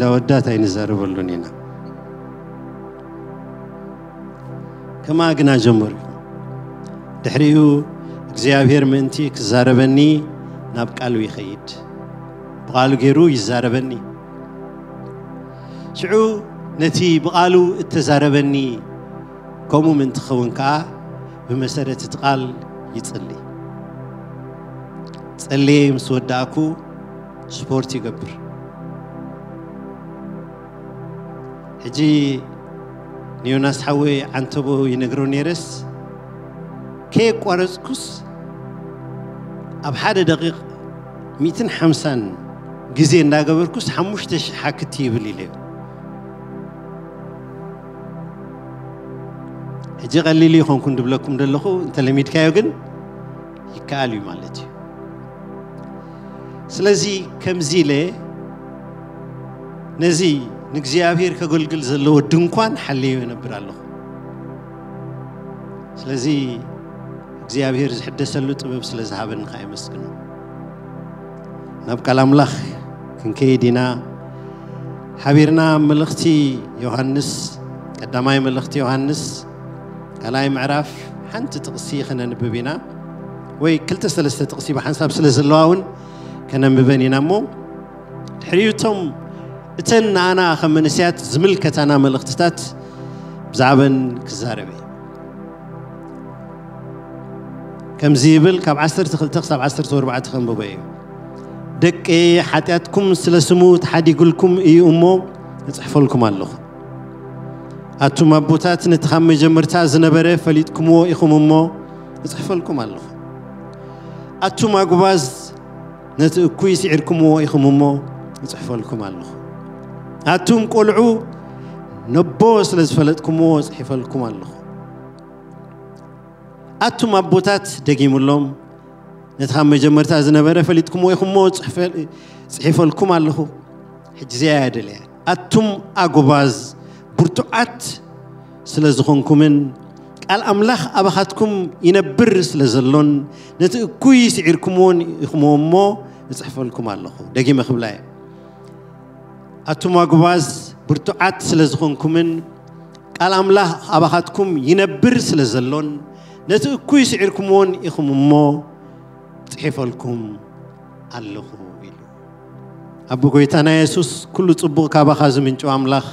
ኣወዳት ኣይንዛረበሉን ኢና። ከማ ግና ጀመርኩ። ድሕሪኡ እግዚኣብሔር ምእንቲ ክዛረበኒ ናብ ቃሉ ይኸይድ። ብቓሉ ገይሩ ይዛረበኒ። ሽዑ ነቲ ብቓሉ እተዛረበኒ ከምኡ ምእንቲ ክኸውን ከኣ ብመሰረት እቲ ቃል ይጽሊ። ጸልየ ምስ ወዳእኩ ስፖርት ይገብር። ሕጂ ንዮናስ ሓወይ ዓንተቦ ይነግሮ ነይረስ ከየቋረጽኩስ ኣብ ሓደ ደቂቕ ሚእትን ሓምሳን ግዜ እንዳገበርኩስ ሓሙሽተ ሽሕ ሓክቲ ይብል ኢለዮ። ሕጂ ቀሊል ይኾንኩ እንድብለኩም ዘለኹ እንተለሚድካዮ ግን ይከኣል እዩ ማለት እዩ። ስለዚ ከምዚ ኢለ ነዚ ንእግዚኣብሔር ከገልግል ዘለዎ ድንኳን ሓልዮ ይነብር ኣለኹ። ስለዚ እግዚኣብሔር ዝሕደሰሉ ጥበብ ስለ ዝሃበኒ ከኣ የመስግኖ። ናብ ቃል ኣምላኽ ክንከይድ ኢና። ሓቢርና ኣብ መልእኽቲ ዮሃንስ፣ ቀዳማይ መልእኽቲ ዮሃንስ ካልኣይ ምዕራፍ ሓንቲ ጥቕሲ ከነንብብ ኢና። ወይ ክልተ ሰለስተ ጥቕሲ ብሓንሳብ ስለ ዘለዋ እውን ከነንብበን ኢና እሞ ድሕሪኡ እቶም እተን ንኣና ከም መንእሰያት ዝምልከታና መልእኽትታት ብዛዕበን ክዛረብ እየ። ከምዚ ይብል፣ ካብ ዓሰርተ ክልተ ክሳብ ዓሰርተ ኣርባዕተ ከንብቦ እዩ። ደቂ ሓጢኣትኩም ስለ ስሙ ተሓዲጉልኩም እዩ እሞ እጽሕፈልኩም ኣለኹ። ኣቱም ኣቦታት ነቲ ካብ መጀመርታ ዝነበረ ፈሊጥኩምዎ ኢኹም እሞ እጽሕፈልኩም ኣለኹ። ኣቱም ኣጉባዝ ነቲ እኩይ ስዒርኩምዎ ኢኹም እሞ እጽሕፈልኩም ኣለኹ። ኣቱም ቆልዑ ነቦ ስለ ዝፈለጥኩምዎ ጽሒፈልኩም ኣለኹ። ኣቱም ኣቦታት ደጊሙሎም ነቲ ካብ መጀመርታ ዝነበረ ፈሊጥኩምዎ ኢኹም እሞ ጽሕፈ- ጽሒፈልኩም ኣለኹ። ሕጂ እዚኣ እያ ደልያ። ኣቱም ኣጉባዝ ብርቱዓት ስለ ዝኾንኩምን ቃል ኣምላኽ ኣባኻትኩም ይነብር ስለ ዘሎን ነቲ እኩይ ስዒርኩምዎን ኢኹምዎ እሞ እጽሕፈልኩም ኣለኹ። ደጊመ ክብላ እየ። ኣቱም ኣጉባዝ ብርቱዓት ስለ ዝኾንኩምን ቃል ኣምላኽ ኣባኻትኩም ይነብር ስለ ዘሎን ነቲ እኩይ ስዒርኩምዎን ኢኹም እሞ ጽሒፈልኩም ኣለኹ ኢሉ። ኣቦ ጎይታና የሱስ ኩሉ ጽቡቕ ካባኻ ዝምንጩ ኣምላኽ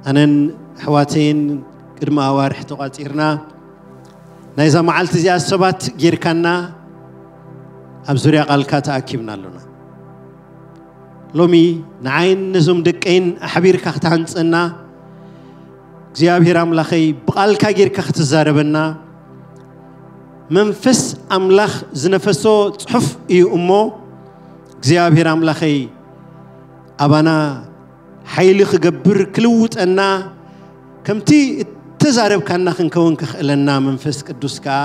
ኣነን ኣሕዋተይን ቅድሚ ኣዋርሕ ተቋጺርና ናይዛ መዓልቲ እዚኣ ሰባት ጌርካና ኣብ ዙርያ ቃልካ ተኣኪብና ኣሎና። ሎሚ ንዓይን ነዞም ደቀይን ኣሕቢርካ ክትሃንጸና እግዚኣብሔር ኣምላኸይ ብቓልካ ጌርካ ክትዛረበና መንፈስ ኣምላኽ ዝነፈሶ ጽሑፍ እዩ እሞ እግዚኣብሔር ኣምላኸይ ኣባና ሓይሊ ክገብር ክልውጠና ከምቲ እተዛረብካና ክንከውን ከኽእለና መንፈስ ቅዱስ ከኣ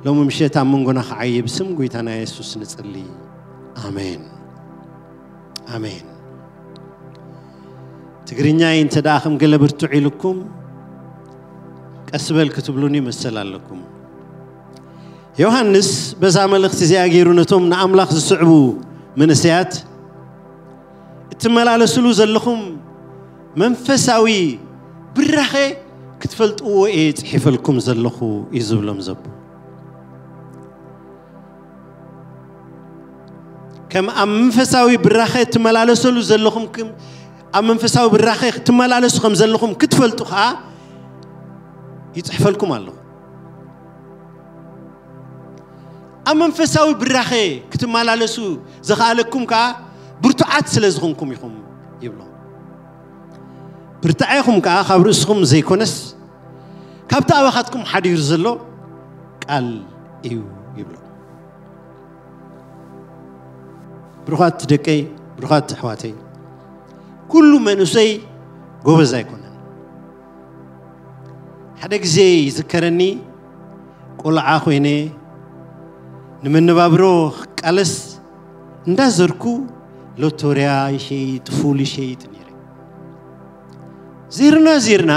ሎሚ ምሸት ኣብ መንጎና ክዓይ ብስም ጎይታና የሱስ ንጽሊ። ኣሜን። ኣሜን። ትግርኛይ እንተ ደኣ ከም ገለ ብርቱዕ ኢልኩም ቀስ በል ክትብሉኒ መሰል ኣለኩም። ዮሃንስ በዛ መልእኽቲ እዚኣ ገይሩ ነቶም ንኣምላኽ ዝስዕቡ መንእሰያት እትመላለስሉ ዘለኹም መንፈሳዊ ብራኸ ክትፈልጥዎ እየ ጽሒፈልኩም ዘለኹ እዩ ዝብሎም ዘቡ። ከም ኣብ መንፈሳዊ ብራኸ እትመላለሰሉ ዘለኹም ክም- ኣብ መንፈሳዊ ብራኸ ክትመላለሱ ከም ዘለኹም ክትፈልጡ ኸዓ ይጽሕፈልኩም ኣለኹ። ኣብ መንፈሳዊ ብራኸ ክትመላለሱ ዘኽኣለኩም ከኣ ብርቱዓት ስለ ዝኾንኩም ኢኹም ይብሎ። ብርታዔኹም ከኣ ካብ ርእስኹም ዘይኮነስ ካብቲ ኣባኻትኩም ሓዲሩ ዘሎ ቃል እዩ ይብሎ። ብሩኻት ደቀይ፣ ብሩኻት ኣሕዋተይ፣ ኩሉ መንእሰይ ጎበዝ ኣይኮነን። ሓደ ግዜ ይዝከረኒ ቆልዓ ኮይነ ንመነባብሮ ክቃለስ እንዳዘርኩ ሎቶርያ ይሸይጥ ፉል ይሸይጥ ነይረ። ዚርና ዚርና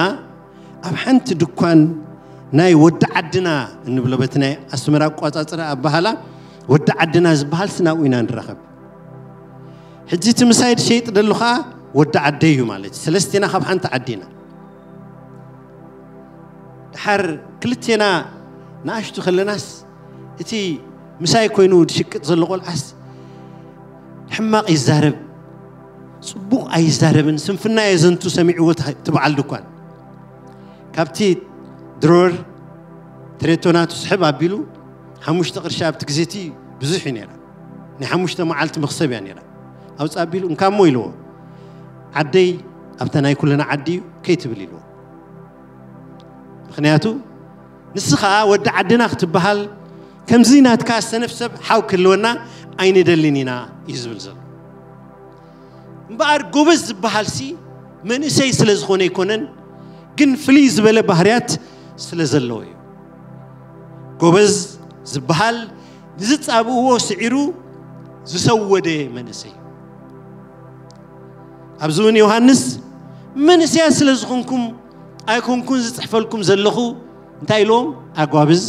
ኣብ ሓንቲ ድኳን ናይ ወዲ ዓድና እንብሎ በቲ ናይ ኣስመራ ኣቋጻጽራ ኣባሃላ ወዲ ዓድና ዝበሃል ስናብኡ ኢና ንራኸብ። ሕጂ እቲ ምሳይ ዝሸይጥ ደሎ ከዓ ወዲ ዓደይ እዩ ማለት እዩ። ሰለስቴና ካብ ሓንቲ ዓዲ ኢና። ድሓር ክልቴና ንኣሽቱ ከለናስ፣ እቲ ምሳይ ኮይኑ ዝሽቅጥ ዘሎ ቆልዓስ ሕማቕ ይዛረብ፣ ጽቡቕ ኣይዛረብን፣ ስንፍና የዘንቱ ሰሚዕዎ ትበዓል ድኳን። ካብቲ ድሮር ትሬቶና ትስሕብ ኣቢሉ ሓሙሽተ ቅርሺ ኣብቲ ግዜ እቲ ብዙሕ እዩ ነይራ። ናይ ሓሙሽተ መዓልቲ መኽሰብ እያ ነይራ። ኣውፅእ ኣቢሉ እንካ እሞ ኢልዎ፣ ዓደይ ኣብታ ናይ ኩልና ዓዲ እዩ ከይትብል ኢልዎ። ምኽንያቱ ንስኻ ወዲ ዓድና ክትበሃል፣ ከምዚ ናትካ ሰነፍ ሰብ ሓው ክህልወና ኣይንደልን ኢና እዩ ዝብል ዘሎ። እምበኣር ጎበዝ ዝበሃል ሲ መንእሰይ ስለ ዝኾነ ኣይኮነን፣ ግን ፍልይ ዝበለ ባህርያት ስለ ዘለዎ እዩ። ጎበዝ ዝበሃል ንዝጻብእዎ ስዒሩ ዝሰወደ መንእሰይ። ኣብዚ እውን ዮሃንስ መንእሰያት ስለ ዝኾንኩም ኣይኮንኩን ዝጽሕፈልኩም ዘለኹ፣ እንታይ ኢልዎም? ኣጓብዝ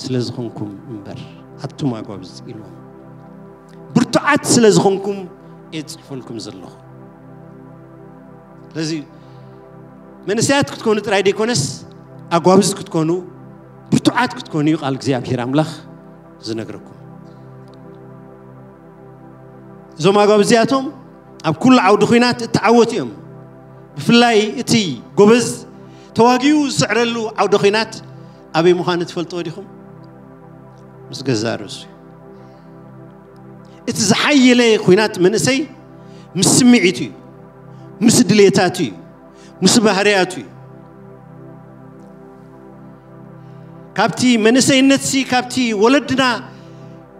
ስለ ዝኾንኩም እምበር፣ ኣቱም ኣጓብዝ ኢልዎም። ብርቱዓት ስለ ዝኾንኩም እየ ዝጽሕፈልኩም ዘለኹ። ስለዚ መንእሰያት ክትኮኑ ጥራይ ዘይኮነስ ኣጓብዝ ክትኮኑ፣ ብርቱዓት ክትኮኑ እዩ ቃል እግዚኣብሔር ኣምላኽ ዝነግረኩም። እዞም ኣጓብዝ እዚኣቶም ኣብ ኩሉ ዓውዲ ኹናት እተዓወቱ እዮም። ብፍላይ እቲ ጎበዝ ተዋጊኡ ዝስዕረሉ ዓውዲ ኹናት ኣበይ ምዃኑ ትፈልጥዎ ዲኹም? ምስ ገዛእ ርእሱ እዩ። እቲ ዝሓየለ ኹናት መንእሰይ ምስ ስምዒቱ እዩ፣ ምስ ድሌታቱ እዩ፣ ምስ ባህርያቱ እዩ። ካብቲ መንእሰይነትሲ ካብቲ ወለድና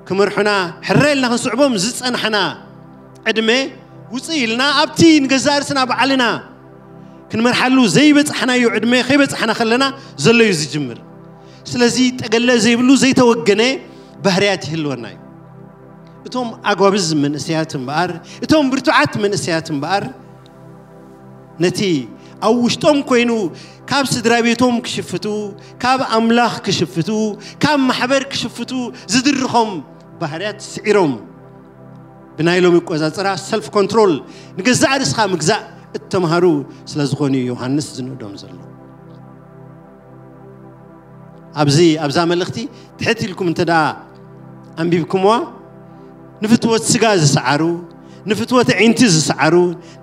ክመርሑና ሕራይ ኢልና ክንስዕቦም ዝጸናሕና ዕድመ ውጽእ ኢልና ኣብቲ ንገዛእ ርእስና ባዕልና ክንመርሓሉ ዘይበጻሕናዮ ዕድመ ከይበጻሕና ከለና ዘሎ እዩ ዝጅምር። ስለዚ ጠገለ ዘይብሉ ዘይተወገነ ባህርያት ይህልወና እዩ። እቶም ኣጓብዝ መንእሰያት እምበኣር፣ እቶም ብርቱዓት መንእሰያት እምበኣር፣ ነቲ ኣብ ውሽጦም ኮይኑ ካብ ስድራ ቤቶም ክሽፍቱ፣ ካብ ኣምላኽ ክሽፍቱ፣ ካብ ማሕበር ክሽፍቱ ዝድርኾም ባህርያት ስዒሮም፣ ብናይ ሎሚ ቆጻጽራ ሰልፍ ኮንትሮል፣ ንገዛእ ርእስኻ ምግዛእ እተምሃሩ ስለ ዝኾኑ እዩ ዮሃንስ ዝንእዶም ዘሎ። ኣብዚ ኣብዛ መልእኽቲ ትሕት ኢልኩም እንተ ደኣ ኣንቢብኩምዋ፣ ንፍትወት ስጋ ዝሰዓሩ፣ ንፍትወት ኣዒንቲ ዝሰዓሩ፣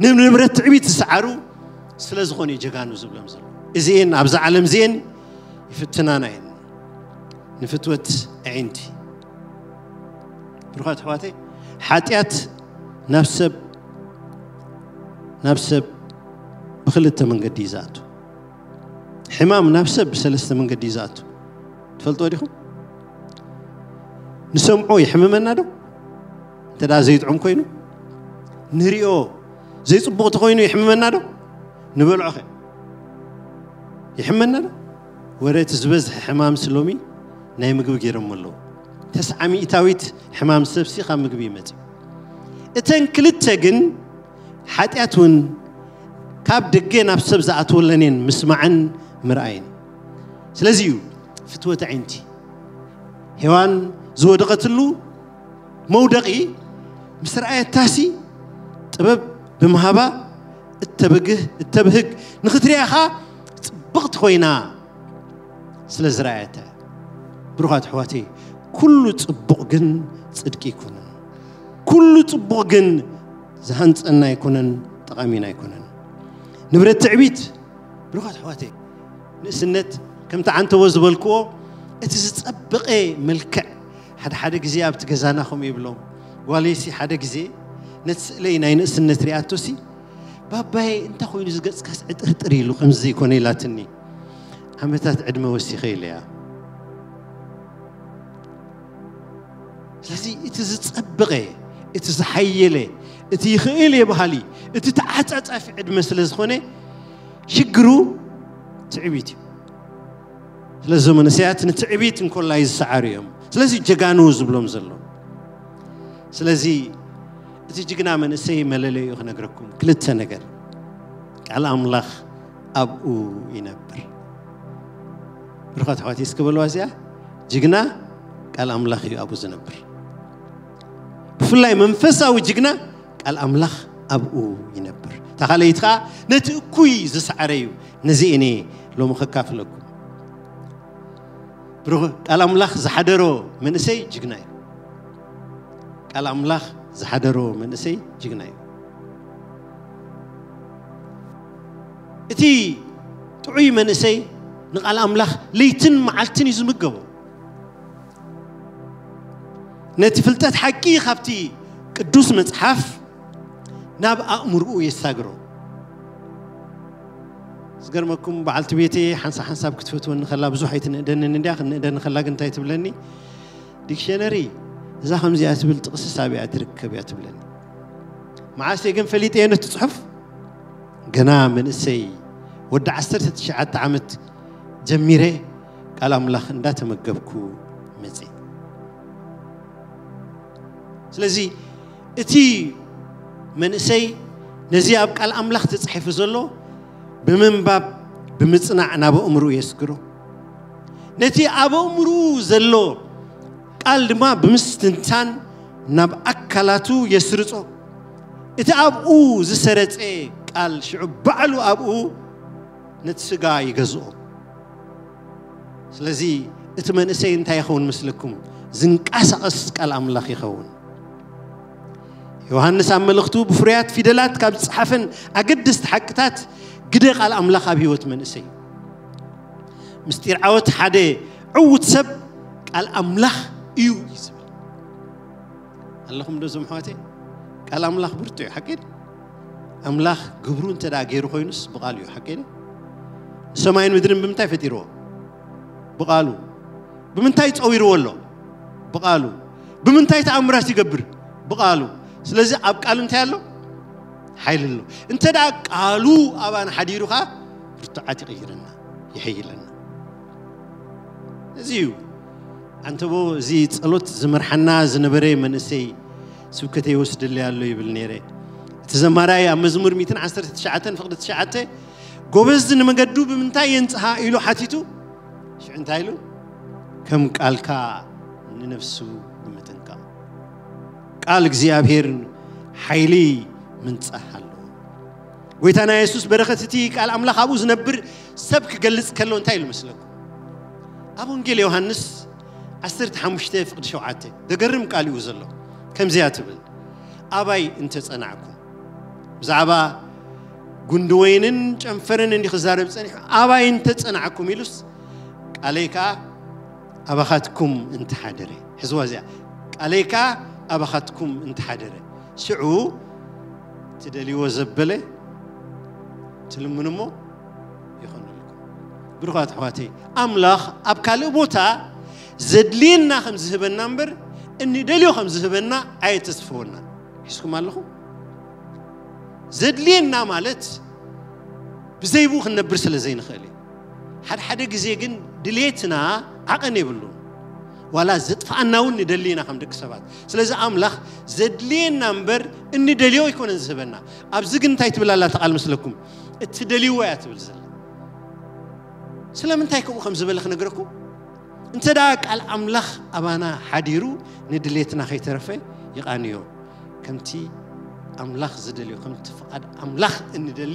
ንንብረት ትዕቢት ዝሰዓሩ ስለ ዝኾኑ እዩ ጀጋኑ ዝብሎም ዘሎ። እዚኤን ኣብዛ ዓለም እዚኤን ይፍትናና እየን። ንፍትወት ኣዒንቲ። ብሩኻት ኣሕዋተይ፣ ሓጢኣት ናብ ሰብ፣ ናብ ሰብ ብኽልተ መንገዲ እዩ ዝኣቱ። ሕማም ናብ ሰብ ብሰለስተ መንገዲ እዩ ዝኣቱ። ትፈልጥዎ ዲኹም? ንሰምዖ ይሕምመና ዶ? እንተ ደኣ ዘይጥዑም ኮይኑ፣ ንሪኦ ዘይጽቡቕ ተኾይኑ ይሕምመና ዶ? ንበልዖ ኸ ይሕመና ዶ? ወረ እቲ ዝበዝሐ ሕማምሲ ሎሚ ናይ ምግቢ ገይሮሞ ኣለዉ። ተስዓ ሚእታዊት ሕማም ሰብሲ ካብ ምግቢ ይመጽእ። እተን ክልተ ግን ሓጢኣት እውን ካብ ደገ ናብ ሰብ ዝኣትወለን እየን፣ ምስማዕን ምርኣይን። ስለዚ እዩ ፍትወት ኣዒንቲ ሄዋን ዝወደቐትሉ መውደቒ ምስ ረኣየታሲ ጥበብ ብምሃባ እተብግህ፣ እተብህግ፣ ንኽትሪኣኻ ጽብቕቲ ኮይና ስለ ዝረኣየታ። ብሩኻት ኣሕዋተይ፣ ኩሉ ጽቡቕ ግን ጽድቂ ኣይኮነን። ኩሉ ጽቡቕ ግን ዝሃንጸና ኣይኮነን፣ ጠቓሚና ኣይኮነን። ንብረት ትዕቢት፣ ብሩኻት ኣሕዋተይ፣ ንእስነት ከምቲ ዓንተቦ ዝበልክዎ፣ እቲ ዝጸበቐ መልክዕ፣ ሓደ ሓደ ግዜ ኣብቲ ገዛና ከምኡ ይብሎም። ጓለይሲ ሓደ ግዜ ነቲ ስእለይ ናይ ንእስነት ሪኣቶሲ፣ "ባባየ፣ እንታይ ኮይኑ ዝገጽካስ ዕጥርጥር ኢሉ ከምዚ ዘይኮነ?" ኢላትኒ። ዓመታት ዕድመ ወሲኸ ኢለያ። ስለዚ እቲ ዝጸበቐ፣ እቲ ዝሓየለ፣ እቲ ይኽእል እየ በሃሊ፣ እቲ ተዓጻጻፊ ዕድመ ስለ ዝኾነ፣ ሽግሩ ትዕቢት እዩ። ስለዚ መንእሰያት ንትዕቢት እንኮላይ ዝሰዓሩ እዮም። ስለዚ ጀጋኑ ዝብሎም ዘሎ። ስለዚ እቲ ጅግና መንእሰይ መለለዩ ክነግረኩም ክልተ ነገር። ቃል ኣምላኽ ኣብኡ ይነብር። ብሩኻት ኣሕዋተይ፣ እስኪ በልዋ እዚኣ፣ ጅግና ቃል ኣምላኽ እዩ ኣብኡ ዝነብር። ብፍላይ መንፈሳዊ ጅግና ቃል ኣምላኽ ኣብኡ ይነብር። እታ ካልኣይቲ ኸዓ ነቲ እኩይ ዝሰዓረ እዩ። ነዚ እኔ ሎሚ ከካፍለኩም። ብሩኽ፣ ቃል ኣምላኽ ዝሓደሮ መንእሰይ ጅግና እዩ። ቃል ኣምላኽ ዝሓደሮ መንእሰይ ጅግና እዩ። እቲ ጥዑይ መንእሰይ ንቃል ኣምላኽ ለይትን መዓልትን እዩ ዝምገቦ። ነቲ ፍልጠት ሓቂ ካብቲ ቅዱስ መጽሓፍ ናብ ኣእምርኡ የሳግሮ። ዝገርመኩም፣ በዓልቲ ቤተይ ሓንሳብ ሓንሳብ ክትፈትወኒ ከላ፣ ብዙሕ ኣይትንእደንን እንድያ። ክንእደኒ ከላ ግን እንታይ ትብለኒ? ዲክሸነሪ፣ እዛ ከምዚኣ ትብል ጥቕሲ ሳቢያ ትርከብ እያ ትብለኒ። መዓስ እየ ግን ፈሊጠዮ ነቲ ጽሑፍ? ገና መንእሰይ፣ ወዲ ዓሰርተ ትሽዓተ ዓመት ጀሚረ ቃል ኣምላኽ እንዳተመገብኩ መጽእ። ስለዚ እቲ መንእሰይ ነዚ ኣብ ቃል ኣምላኽ ተጻሒፉ ዘሎ ብምንባብ፣ ብምጽናዕ ናብ ኣእምርኡ የስግሮ። ነቲ ኣብ ኣእምርኡ ዘሎ ቃል ድማ ብምስትንታን ናብ ኣካላቱ የስርጾ። እቲ ኣብኡ ዝሰረጸ ቃል ሽዑ ባዕሉ ኣብኡ ነቲ ስጋ ይገዝኦ። ስለዚ እቲ መንእሰይ እንታይ ይኸውን መስለኩም? ዝንቀሳቐስ ቃል ኣምላኽ ይኸውን። ዮሃንስ ኣብ መልእኽቱ ብፍርያት ፊደላት ካብ ዝጸሓፈን ኣገደስቲ ሓቅታት ግደ ቃል ኣምላኽ ኣብ ህይወት መንእሰይ። ምስጢር ዓወት ሓደ ዕዉት ሰብ ቃል ኣምላኽ እዩ እዩ ዝብል። ኣለኹም ዶ እዞም ኣሕዋተይ? ቃል ኣምላኽ ብርቱዕ እዩ፣ ሓቂ ድዩ? ኣምላኽ ግብሩ እንተ ደኣ ገይሩ ኮይኑስ ብቓሉ እዩ፣ ሓቂ ድዩ? ሰማይን ምድርን ብምንታይ ፈጢርዎ? ብቓሉ። ብምንታይ ጸዊርዎ ኣሎ? ብቓሉ። ብምንታይ ተኣምራት ይገብር? ብቓሉ። ስለዚ ኣብ ቃሉ እንታይ ኣሎ? ሓይሊ ኣሎ። እንተ ደኣ ቃሉ ኣባና ሓዲሩ ኸኣ ብርቱዓት ይቕይረና፣ ይሕይለና። እዚ እዩ። ኣንተቦ፣ እዚ ጸሎት ዝመርሓና ዝነበረ መንእሰይ ስብከተይ ይወስደለይ ኣሎ ይብል ነይረ። እቲ ዘማራይ ኣብ መዝሙር ሚእትን ዓሰርተ ትሽዓተን ፍቕዲ ትሽዓተ፣ ጎበዝ ንመገዱ ብምንታይ የንጽሃ ኢሉ ሓቲቱ፣ ሽዑ እንታይ ኢሉ? ከም ቃልካ ንነፍሱ ብምጥንቃቕ። ቃል እግዚኣብሔር ሓይሊ ምንጻህ ኣለዎ። ጎይታና የሱስ በረኸት እቲ ቃል ኣምላኽ ኣብኡ ዝነብር ሰብ ክገልጽ ከሎ እንታይ ኢሉ መስለኩም? ኣብ ወንጌል ዮሃንስ ዓሰርተ ሓሙሽተ ፍቕዲ ሸውዓተ፣ ዘገርም ቃል እዩ ዘሎ። ከምዚያ ትብል፣ ኣባይ እንተጸናዕኩም። ብዛዕባ ጉንዲ ወይንን ጨንፈርን እንዲ ክዛረብ ጸኒሑ፣ ኣባይ እንተጸናዕኩም ኢሉስ፣ ቃለይ ከኣ ኣባኻትኩም እንተሓደረ። ሕዝዋ እዚኣ፣ ቃለይ ከኣ ኣባኻትኩም እንተሓደረ፣ ሽዑ ትደልይዎ ዘበለ ትልምኑ እሞ ይኾነልኩም። ብሩኻት ኣሕዋተይ፣ ኣምላኽ ኣብ ካልእ ቦታ ዘድልየና ከም ዝህበና እምበር፣ እንደልዮ ከም ዝህበና ኣየተስፈወና። ሒዝኩም ኣለኹም? ዘድልየና ማለት ብዘይብኡ ክንነብር ስለ ዘይንኽእል እዩ። ሓደ ሓደ ግዜ ግን ድሌትና ዓቐን የብሉን። ዋላ ዘጥፍኣና እውን ንደሊ ኢና ከም ደቂ ሰባት። ስለዚ ኣምላኽ ዘድልየና እምበር እንደልዮ ኣይኮነን ዝህበና። ኣብዚ ግን እንታይ ትብል ኣላ እታ ቃል መስለኩም? እትደልይዎ እያ ትብል ዘላ። ስለምንታይ ከምኡ ከም ዝበለ ክነግረኩም? እንተ ደኣ ቃል ኣምላኽ ኣባና ሓዲሩ ንድሌትና ከይተረፈ ይቓንዮ። ከምቲ ኣምላኽ ዝደልዮ፣ ከምቲ ፍቓድ ኣምላኽ እንደሊ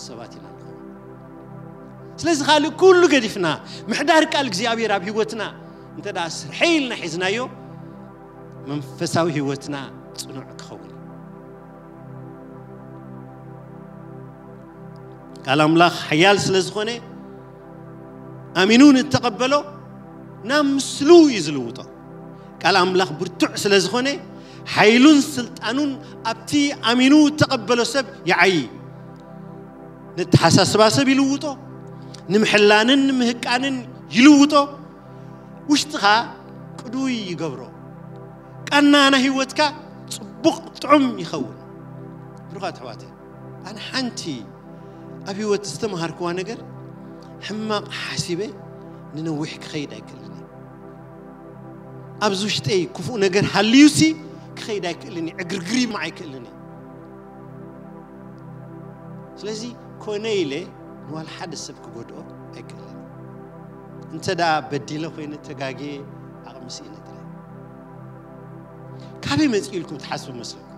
ሰባት ኢና ንኸውን። ስለዚ ካልእ ኩሉ ገዲፍና ምሕዳር ቃል እግዚኣብሔር ኣብ ህይወትና እንተ ደኣ ስርሐ ኢልና ሒዝናዮ፣ መንፈሳዊ ህይወትና ጽኑዕ ክኸውን እዩ። ቃል ኣምላኽ ሓያል ስለ ዝኾነ፣ ኣሚኑ ንተቐበሎ ናብ ምስሉ እዩ ዝልውጦ። ቃል ኣምላኽ ብርቱዕ ስለ ዝኾነ፣ ሓይሉን ስልጣኑን ኣብቲ ኣሚኑ እተቐበሎ ሰብ ይዓዪ። ነተሓሳስባ ሰብ ይልውጦ፣ ንምሕላንን ንምህቃንን ይልውጦ፣ ውሽጥኻ ቅዱይ ይገብሮ፣ ቃና ናይ ህይወትካ ጽቡቕ ጥዑም ይኸውን። ብሩኻት ኣሕዋተይ፣ ኣነ ሓንቲ ኣብ ህይወት ዝተምሃርክዋ ነገር፣ ሕማቕ ሓሲበ ንነዊሕ ክኸይድ ኣይክእልን እየ። ኣብዚ ውሽጠይ ክፉእ ነገር ሃልዩሲ ክኸይድ ኣይክእልን እየ፣ ዕግርግር ይብማ ኣይክእልን እየ። ስለዚ ኮነ ኢለ ንዋላ ሓደ ሰብ ክጎድኦ ኣይክእልን እየ። እንተ ደኣ በዲለ ኮይነ፣ ተጋግየ፣ ዓቕሚ ስኢነ ጥራይ። ካበይ መጺኡ ኢልኩም ትሓስቡ መስለኩም?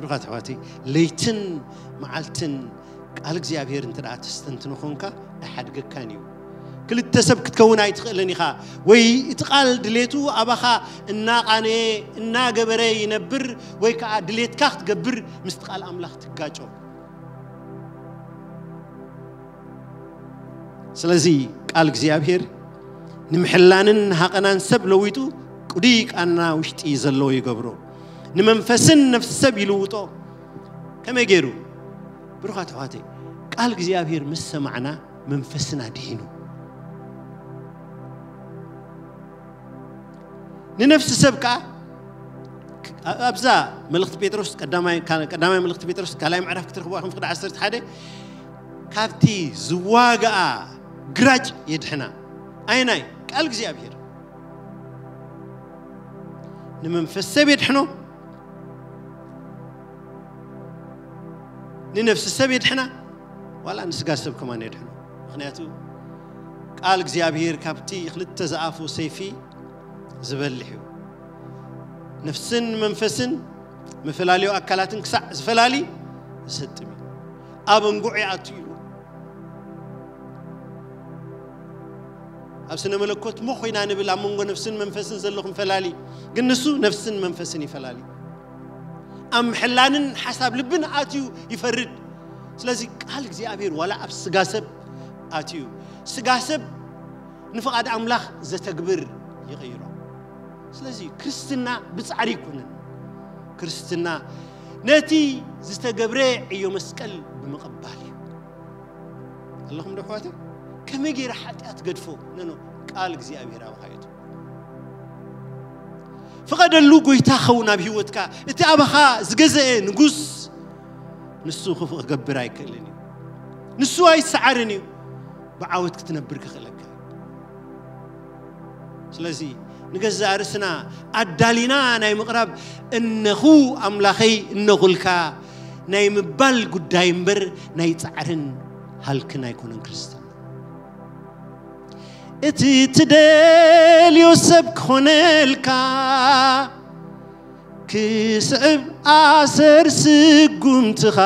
ብሩኻት ኣሕዋተይ፣ ለይትን መዓልትን ቃል እግዚኣብሔር እንተ ደኣ ተስተንትኖ ኾንካ ኣይሓድገካን እዩ። ክልተ ሰብ ክትከውን ኣይትኽእልን ኢኻ። ወይ እቲ ቃል ድሌቱ ኣባኻ እናቓነየ እናገበረ ይነብር፣ ወይ ከዓ ድሌትካ ክትገብር ምስቲ ቃል ኣምላኽ ትጋጮ። ስለዚ ቃል እግዚኣብሔር ንምሕላንን ሃቐናን ሰብ ለዊጡ ቅዱይ ቃና ውሽጢ ዘለዎ ይገብሮ። ንመንፈስን ነፍሲ ሰብ ይልውጦ። ከመይ ገይሩ? ብሩኻት ኣሕዋተይ፣ ቃል እግዚኣብሔር ምስ ሰማዕና መንፈስና ድሂኑ። ንነፍሲ ሰብ ከኣ ኣብዛ መልእኽቲ ጴጥሮስ ቀዳማይ፣ ቀዳማይ መልእኽቲ ጴጥሮስ ካልኣይ ምዕራፍ ክትረኽብዋ ከም ፍቕዲ ዓሰርተ ሓደ ካብቲ ዝዋግኣ ግራጭ የድሕና። ኣየናይ? ቃል እግዚኣብሔር። ንመንፈስ ሰብ የድሕኖ፣ ንነፍሲ ሰብ የድሕና፣ ዋላ ንስጋ ሰብ ከማን የድሕኖ። ምኽንያቱ ቃል እግዚኣብሔር ካብቲ ክልተ ዝኣፉ ሰይፊ ዝበልሕ እዩ። ነፍስን መንፈስን መፈላለዩ ኣካላትን ክሳዕ ዝፈላሊ ዝሰጥም እዩ። ኣብ እንጉዕ ይኣቱ ኢሉ። ኣብ ስነ መለኮት ሞ ኮይና ንብል ኣብ መንጎ ነፍስን መንፈስን ዘሎ ክንፈላሊ፣ ግን ንሱ ነፍስን መንፈስን ይፈላሊ። ኣብ ምሕላንን ሓሳብ ልብን ኣትዩ ይፈርድ። ስለዚ ቃል እግዚኣብሔር ዋላ ኣብ ስጋ ሰብ ኣትዩ፣ ስጋ ሰብ ንፍቓድ ኣምላኽ ዘተግብር ይቕይሮ። ስለዚ ክርስትና ብጻዕሪ ኣይኮነን። ክርስትና ነቲ ዝተገብረ ዕዮ መስቀል ብምቕባል እዩ። ኣለኹም ዶ ኣሕዋተይ? ከመይ ገይረ ሓጢኣት ገድፎ? ነኖ፣ ቃል እግዚኣብሔር ኣባኻ እዩ። ፍቐደሉ ጎይታ ኸውን ኣብ ህይወትካ። እቲ ኣባኻ ዝገዘአ ንጉስ ንሱ ክፉእ ክገብር ኣይክእልን እዩ። ንሱ ኣይሰዓርን እዩ። ብዓወት ክትነብር ክኽእለካ እዩ። ስለዚ ንገዛእ ርእስና ኣዳሊና ናይ ምቕራብ እነኹ ኣምላኸይ እነኹልካ ናይ ምባል ጉዳይ እምበር ናይ ጻዕርን ሃልክን ኣይኮነን ክርስትና። እቲ ትደልዮ ሰብ ክኾነልካ ክስዕብ ኣሰር ስጉምትኻ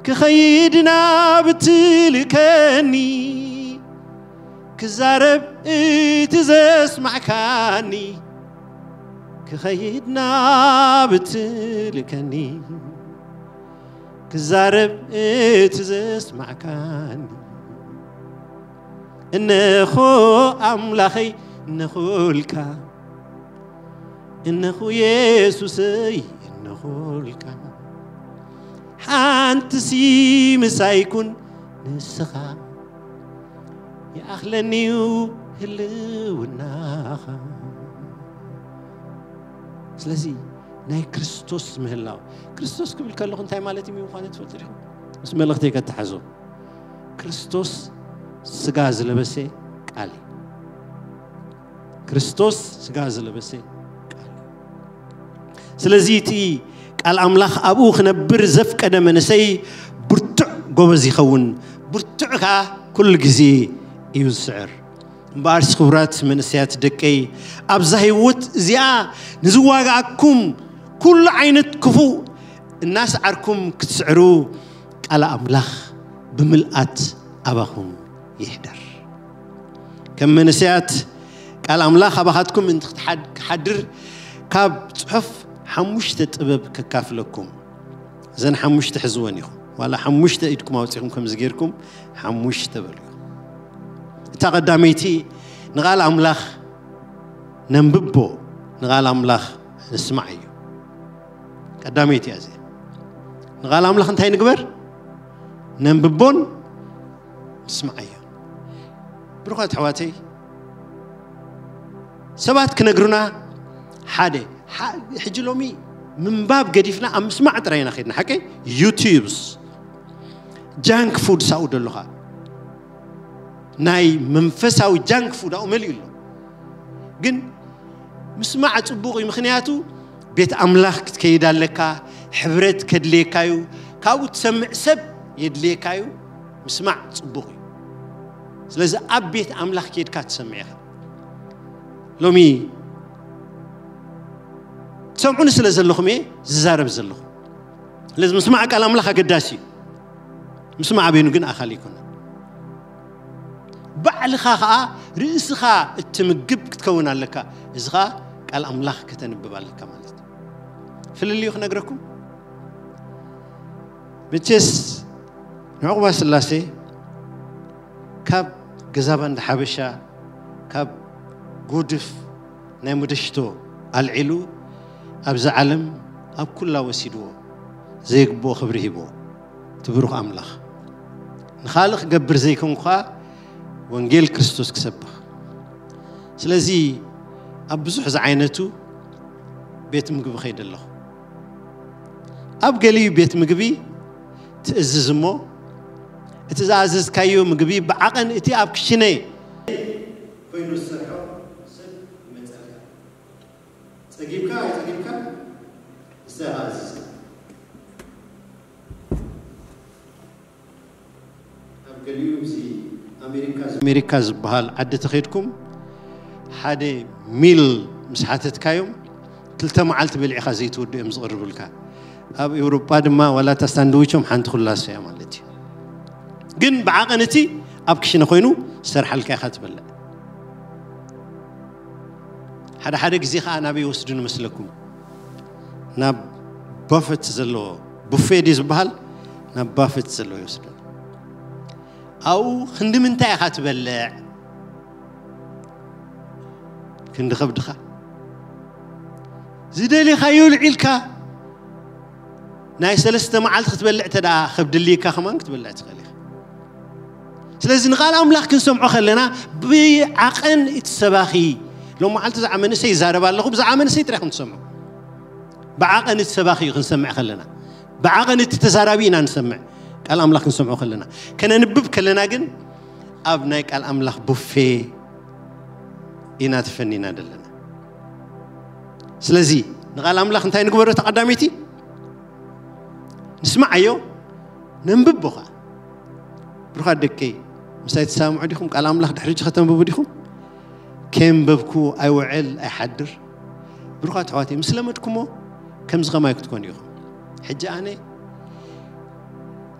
ክኸይድ ናብ ትልከኒ ክዛረብ እቲ ዘስማዕካኒ ክኸይድ ናብ ትልከኒ ክዛረብ እቲ ዘስማዕካኒ እነኾ ኣምላኸይ እነኹልካ እነኹ የሱሰይ እነኹልካ ሓንቲ ሲምሳይኩን ንስኻ ይኣኽለኒዩ ህልውናኻ ስለዚ ናይ ክርስቶስ ምህላው ክርስቶስ ክብል ከለኹ እንታይ ማለት እዩ ምዃኑ ትፈልጡ ዲኹም ምስ መልእኽተይ ከተሓዞ ክርስቶስ ስጋ ዝለበሰ ቃል እዩ ክርስቶስ ስጋ ዝለበሰ ቃል እዩ ስለዚ እቲ ቃል ኣምላኽ ኣብኡ ክነብር ዘፍቀደ መንእሰይ ብርቱዕ ጎበዝ ይኸውን ብርቱዕ ከዓ ኩሉ ግዜ እዩ ዝስዕር እምበኣርስ ክቡራት መንእሰያት ደቀይ ኣብዛ ህይወት እዚኣ ንዝዋግኣኩም ኩሉ ዓይነት ክፉእ እናሰዓርኩም ክትስዕሩ ቃል ኣምላኽ ብምልኣት ኣባኹም ይሕደር ከም መንእሰያት ቃል ኣምላኽ ኣባኻትኩም ምእንቲ ክሓድር ካብ ጽሑፍ ሓሙሽተ ጥበብ ከካፍለኩም እዘን ሓሙሽተ ሕዝወን ኢኹም ዋላ ሓሙሽተ ኢድኩም ኣውፂኹም ከምዚ ጌርኩም ሓሙሽተ በሉ ኢኹም እታ ቀዳመይቲ ንቓል ኣምላኽ ነንብቦ ንቓል ኣምላኽ ንስማዕ እዩ ቀዳመይቲ እያ እዚኣ ንቓል ኣምላኽ እንታይ ንግበር ነንብቦን ንስማዕ እዩ ብሩኻት ኣሕዋተይ ሰባት ክነግሩና ሓደ ሕጂ ሎሚ ምንባብ ገዲፍና ኣብ ምስማዕ ጥራይ ኢና ከድና ሓቀይ ዩቲዩብስ ጃንክ ፉድ ሳኡ ደለኻ ናይ መንፈሳዊ ጃንክ ፉድ ኣኡ መሊኡ ኣሎ ግን ምስማዕ ፅቡቕ እዩ ምክንያቱ ቤት ኣምላኽ ክትከይድ ኣለካ ሕብረት ከድልየካ እዩ ካብኡ ትሰምዕ ሰብ የድልየካ እዩ ምስማዕ ፅቡቕ እዩ ስለዚ ኣብ ቤት ኣምላኽ ከይድካ ትሰምዕ ኢኻ ሎሚ ሰምዑኒ ስለ ዘለኹም እየ ዝዛረብ ዘለኹ። ስለዚ ምስማዕ ቃል ኣምላኽ ኣገዳሲ እዩ። ምስማዕ በይኑ ግን ኣኻሊ ኣይኮነን። ባዕልኻ ኸዓ ርእስኻ እትምግብ ክትከውን ኣለካ። እዚ ኸዓ ቃል ኣምላኽ ከተንብብ ኣለካ ማለት እዩ። ፍልልዩ ክነግረኩም፣ መቸስ ንዕቑባ ስላሴ ካብ ገዛባ እንዳ ሓበሻ፣ ካብ ጉድፍ ናይ ሙደሽቶ ኣልዒሉ ኣብዛ ዓለም ኣብ ኩላ ወሲድዎ፣ ዘይግብኦ ክብሪ ሂብዎ። እቲ ብሩኽ ኣምላኽ ንኻልእ ክገብር ዘይኮንኩ ኸኣ ወንጌል ክርስቶስ ክሰብኽ። ስለዚ ኣብ ብዙሕ ዝዓይነቱ ቤት ምግቢ ኸይደ ኣለኹ። ኣብ ገሊኡ ቤት ምግቢ ትእዝዝ እሞ፣ እቲ ዝኣዘዝካዮ ምግቢ ብዓቐን እቲ ኣብ ክሽነ ኮይኑ ዝሰርሖ ሰብ ይመጸልካ። ጸጊብካ ኣይጸጊብካ ንስኻ እዝዝ። ኣብ ገሊኡ እዚ ኣሜሪካ ኣሜሪካ ዝበሃል ዓዲ ተኸድኩም ሓደ ሚል ምስ ሓተትካዮም ክልተ መዓልቲ በሊዕኻ ዘይትወዱ እዮም ዝቕርብልካ። ኣብ ኤውሮጳ ድማ ዋላ እታ ሳንድዊቾም ሓንቲ ኩላሶ እያ ማለት እዩ። ግን ብዓቐን እቲ ኣብ ክሽነ ኮይኑ ዝሰርሓልካ ኢኻ ትበልዕ። ሓደ ሓደ ግዜ ኸዓ ናበይ ይወስዱኒ መስለኩም? ናብ ባፈት ዘለዎ፣ ቡፌ ድዩ ዝበሃል? ናብ ባፈት ዘለዎ ይወስዱኒ። ኣብኡ ክንዲ ምንታይ ኢኻ ትበልዕ? ክንዲ ከብድኻ። ዝደሊኻዮ ልዒልካ ናይ ሰለስተ መዓልቲ ክትበልዕ እንተ ደኣ ከብድልካ ከማን ክትበልዕ ትኽእል ኢኻ። ስለዚ ንቓል ኣምላኽ ክንሰምዖ ከለና ብዓቐን እቲ ሰባኺ፣ ሎም መዓልቲ ብዛዕባ መንእሰይ ይዛረብ ኣለኹ፣ ብዛዕባ መንእሰይ ጥራይ ኢኹም ትሰምዑ። ብዓቐን እቲ ሰባኺ እዩ ክንሰምዕ ከለና፣ ብዓቐን እቲ ተዛራቢ ኢና ንሰምዕ። ቃል ኣምላኽ ክንሰምዖ ከለና፣ ከነንብብ ከለና ግን ኣብ ናይ ቃል ኣምላኽ ቡፌ ኢና ተፈኒና ዘለና። ስለዚ ንቓል ኣምላኽ እንታይ ንግበሮ? ተቐዳመይቲ ንስምዓዮ፣ ነንብቦ ኸዓ። ብሩኻት ደቀይ፣ ምሳይ ትሰማምዑ ዲኹም? ቃል ኣምላኽ ድሕሪ ሕጂ ከተንብቡ ዲኹም? ከየንበብኩ ኣይውዕል ኣይሓድር። ብሩኻት ኣሕዋተይ፣ ምስ ለመድኩሞ ከምዚ ኸማይ ክትኮኑ ኢኹም። ሕጂ ኣነ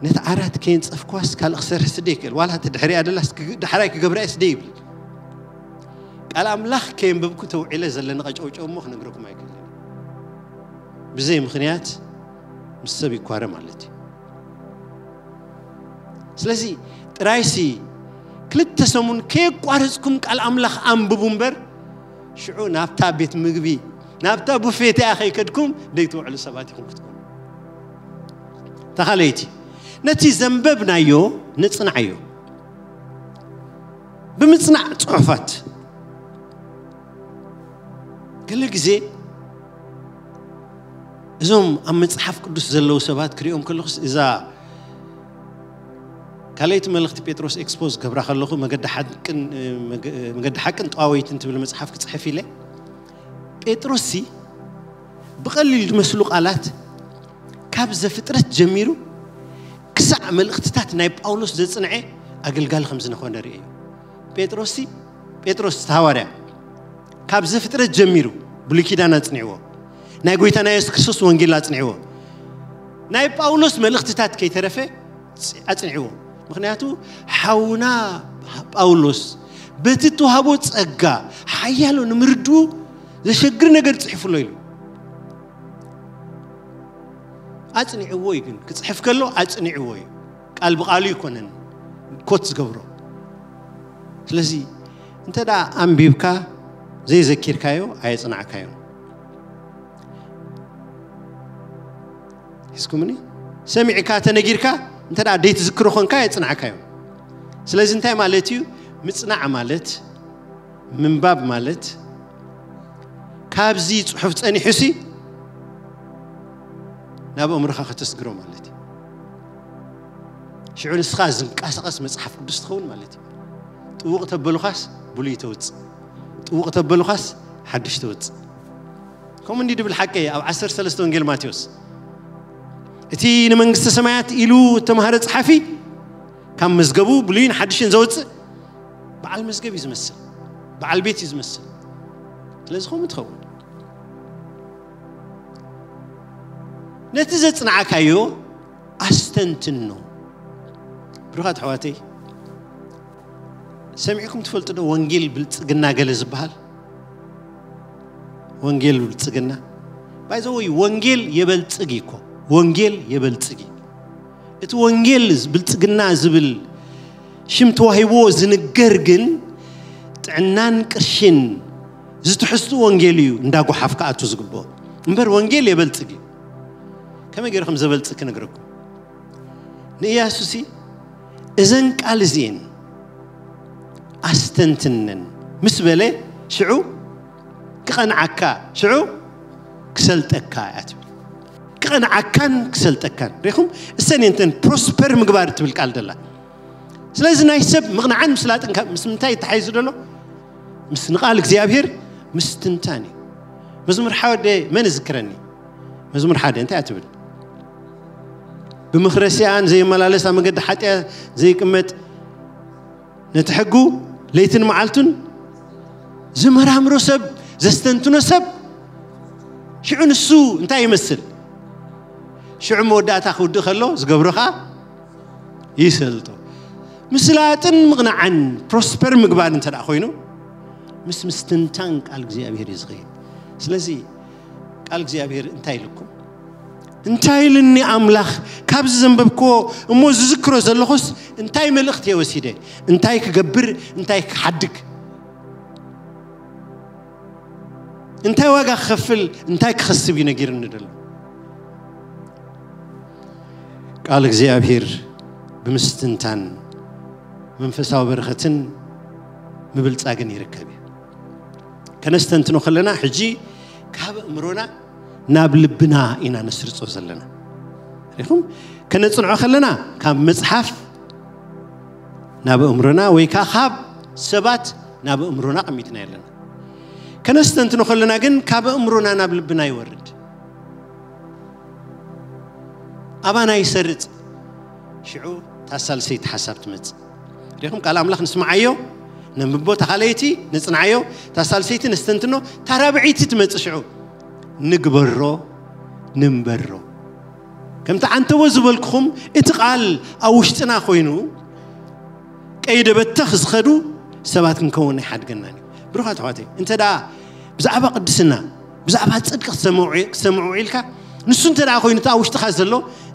ነቲ ዓራት ከየንጸፍኳስ ካልእ ክሰርሕ ስደ ይክእል። ዋላ እቲ ድሕሪኣ ደላስ ክግ-፣ ዳሕራይ ክገብራ እየ ስደ ይብል። ቃል ኣምላኽ ከየንበብኩ ተውዒለ ዘለኒ ቀጨውጨው እሞ ክነግረኩም ኣይክእልን። ብዘይ ምኽንያት ምስ ሰብ ይኳረ ማለት እዩ። ስለዚ ጥራይሲ ክልተ ሰሙን ከየቋረጽኩም ቃል ኣምላኽ ኣንብቡ እምበር፣ ሽዑ ናብታ ቤት ምግቢ፣ ናብታ ቡፌ እቲኣ ከይከድኩም ደይትውዕሉ ሰባት ኢኹም ክትኮኑ። ተኻለይቲ፣ ነቲ ዘንበብናዮ ንጽንዓዮ። ብምጽናዕ ጽሑፋት። ገለ ግዜ እዞም ኣብ መጽሓፍ ቅዱስ ዘለዉ ሰባት ክሪኦም ከለኹስ፣ እዛ ካልኣይቲ መልእኽቲ ጴጥሮስ ኤክስፖዝ ገብራ ከለኹ፣ መገዲ ሓቅን፣ መገ-፣ መገዲ ሓቅን ጠዋወይትን ትብል መጽሓፍ ክጽሕፍ ኢለ፣ ጴጥሮስሲ ብቐሊል ዝመስሉ ቃላት ካብ ዘፍጥረት ጀሚሩ ክሳዕ መልእኽትታት ናይ ጳውሎስ ዘጽንዐ ኣገልጋሊ ከም ዝነኾነ ርእየ እዩ። ጴጥሮስሲ፣ ጴጥሮስ እቲ ሃዋርያ ካብ ዘፍጥረት ጀሚሩ ብሉይ ኪዳን ኣጽኒዕዎ፣ ናይ ጐይታና የሱስ ክርስቶስ ወንጌል ኣጽኒዕዎ፣ ናይ ጳውሎስ መልእኽትታት ከይተረፈ ኣጽ-፣ ኣጽኒዕዎ። ምኽንያቱ ሓውና ጳውሎስ በቲ እተዋህቦ ጸጋ ሓያሎ ንምርድኡ ዘሸግር ነገር ጽሒፉ ኣሎ ኢሉ። ኣጽኒዕዎ እዩ፣ ግን ክጽሕፍ ከሎ ኣጽኒዕዎ እዩ። ቃል ብቓሉ ኣይኮነን ኮት ዝገብሮ። ስለዚ እንተ ደኣ ኣንቢብካ ዘይዘኪርካዮ ኣየጽናዕካዮ። ሒዝኩምኒ? ሰሚዕካ ተነጊርካ እንተ ደኣ ደይትዝክሮ ኾንካ ኣየጽናዕካዮ። ስለዚ እንታይ ማለት እዩ? ምጽናዕ ማለት፣ ምንባብ ማለት፣ ካብዚ ጽሑፍ ጸኒሑሲ ናብ ኣእምሮኻ ከተስግሮ ማለት እዩ። ሽዑ ንስኻ ዝንቀሳቐስ መጽሓፍ ቅዱስ ትኸውን ማለት እዩ። ጥውቕ ተበሉኻስ ብሉይ ተውጽእ፣ ጥውቕ ተበሉኻስ ሓድሽ ተውጽእ። ከምኡ እንዲ ድብል ሓቂ ኣብ ዓሰርተ ሰለስተ ወንጌል ማቴዎስ፣ እቲ ንመንግስተ ሰማያት ኢሉ እተማህረ ጸሓፊ ካብ መዝገቡ ብሉይን ሓድሽን ዘውጽእ በዓል መዝገብ እዩ ዝመስል፣ በዓል ቤት እዩ ዝመስል። ስለዚ ከምኡ ትኸውን። ነቲ ዘጽናዕካዮ ኣስተንትኖ። ብሩኻት ኣሕዋተይ፣ ሰሚዕኩም ትፈልጡ ዶ ወንጌል ብልጽግና ገለ ዝበሃል? ወንጌል ብልጽግና፣ ባይዘወይ፣ ወንጌል የበልጽግ እኮ። ወንጌል የበልጽግ። እቲ ወንጌል ብልጽግና ዝብል ሽም ተዋሂብዎ ዝንገር ግን ጥዕናን ቅርሽን ዝትሕዝቱ ወንጌል እዩ እንዳጓሓፍ ክኣቱ ዝግብኦ። እምበር ወንጌል የበልጽግ እዩ። ከመይ ገይርኩም ዘበልጽግ ክነግረኩም? ንእያሱሲ እዘን ቃል እዚኤን ኣስተንትነን ምስ በለ፣ ሽዑ ክቐንዓካ፣ ሽዑ ክሰልጠካ እያ ትብል። ክቐንዓካን ክሰልጠካን ሪኹም፣ እሰን እየንተን ፕሮስፐር ምግባር ትብል ቃል ደላ። ስለዚ ናይ ሰብ ምቕንዓን ምስላጥን ካብ ምስ ምንታይ ተሓይዙ ደሎ? ምስ ንቓል እግዚኣብሔር ምስትንታን እዩ። መዝሙር ሓደ መን እዝክረኒ? መዝሙር ሓደ እንታይ እያ ትብል? ብምኽረ ሲኣን ዘይመላለስ፣ ኣብ መገዲ ሓጢኣ ዘይቅመጥ፣ ነቲ ሕጉ ለይትን መዓልቱን ዝመራምሮ ሰብ፣ ዘስተንትኖ ሰብ፣ ሽዑ ንሱ እንታይ ይመስል? ሽዑ መወዳእታ ክውድእ ከሎ ዝገብሮ ኸዓ ይሰልጦ። ምስላጥን ምቕናዕን ፕሮስፐር ምግባር እንተ ደኣ ኮይኑ፣ ምስ ምስትንታን ቃል እግዚኣብሔር እዩ ዝኸይድ። ስለዚ ቃል እግዚኣብሔር እንታይ ኢልኩም? እንታይ ኢልኒ ኣምላኽ ካብዚ ዘንበብክዎ እሞ ዝዝክሮ ዘለኹስ እንታይ መልእኽቲ እየ ወሲደ? እንታይ ክገብር፣ እንታይ ክሓድግ፣ እንታይ ዋጋ ክኸፍል፣ እንታይ ክኸስብ እዩ ነጊርኒ ደሎ? ቃል እግዚኣብሔር ብምስትንታን መንፈሳዊ በረኸትን ምብልጻግን ይርከብ እዩ። ከነስተንትኖ ከለና ሕጂ ካብ ኣእምሮና ናብ ልብና ኢና ነስርጾ ዘለና። ሪኹም? ከነጽንዖ ከለና ካብ መጽሓፍ ናብ ኣእምሮና ወይ ከዓ ካብ ሰባት ናብ ኣእምሮና ቀሚጥና ኣለና። ከነስተንትኖ ከለና ግን ካብ ኣእምሮና ናብ ልብና ይወርድ፣ ኣባና ይሰርጽ። ሽዑ እታ ሳልሰይቲ ሓሳብ ትመጽእ። ሪኹም? ቃል ኣምላኽ ንስምዓዮ፣ ነንብቦ፣ እታ ካልኣይቲ ነጽንዓዮ፣ እታ ሳልሰይቲ ነስተንትኖ፣ እታ ራብዐይቲ ትመጽእ። ሽዑ ንግበሮ፣ ንንበሮ። ከምቲ ዓንተቦ ዝበልኩኹም፣ እቲ ቃል ኣብ ውሽጥና ኮይኑ ቀይደ በተኽ ዝኸዱ ሰባት ክንከውን ኣይሓድገናን እዩ። ብሩኻት ኣሕዋተይ፣ እንተ ደኣ ብዛዕባ ቅድስና፣ ብዛዕባ ጽድቂ ክሰምዑ፣ ክሰምዑ ኢልካ፣ ንሱ እንተ ደኣ ኮይኑ እቲ ኣብ ውሽጥኻ ዘሎ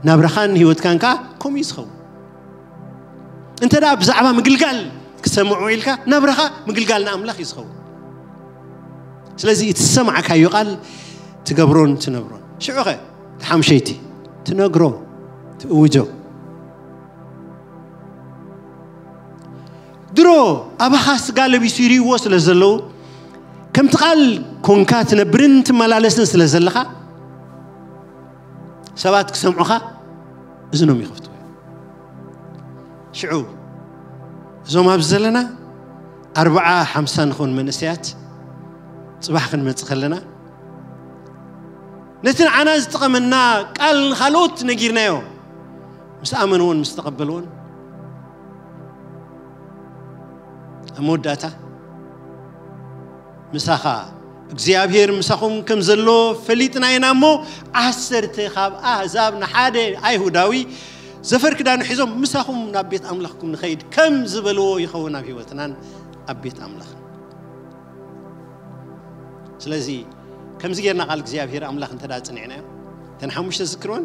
ናብራኻን ህይወትካን ከኣ ከምኡ እዩ ዝኸውን። እንተ ደኣ ብዛዕባ ምግልጋል ክሰምዑ ኢልካ፣ ናብራኻ ምግልጋል ንኣምላኽ እዩ ዝኸውን። ስለዚ እቲ ዝሰማዕካዮ ቃል ትገብሮን ትነብሮን። ሽዑኸ፣ ተሓምሸይቲ ትነግሮ፣ ትእውጆ። ድሮ ኣባኻ ስጋ ለቢሱ ይርእይዎ ስለ ዘለዉ፣ ከምቲ ቃል ኮንካ ትነብርን ትመላለስን ስለ ዘለኻ፣ ሰባት ክሰምዑኻ እዝኖም ይኸፍቱ። ሽዑ እዞም ኣብዚ ዘለና ኣርብዓ ሓምሳ ንኾን መንእሰያት ጽባሕ ክንመጽእ ከለና፣ ነቲ ንዓና ዝጠቐመና ቃል ንኻልኦት ነጊርናዮ፣ ምስ ኣመንዎን ምስ ተቐበልዎን፣ ኣብ መወዳእታ ምሳኻ፣ እግዚኣብሔር ምሳኹም ከም ዘሎ ፈሊጥና ኢና እሞ፣ ዓሰርተ ካብ ኣህዛብ ንሓደ ኣይሁዳዊ ዘፈር ክዳኑ ሒዞም ምሳኹም ናብ ቤት ኣምላኽኩም ንኸይድ ከም ዝበልዎ ይኸውን ኣብ ህይወትናን ኣብ ቤት ኣምላኽን። ስለዚ ከምዚ ጌርና ቃል እግዚኣብሔር ኣምላኽ እንተ ደኣ ጽኒዕናዮ፣ እተን ሓሙሽተ ዝክርወን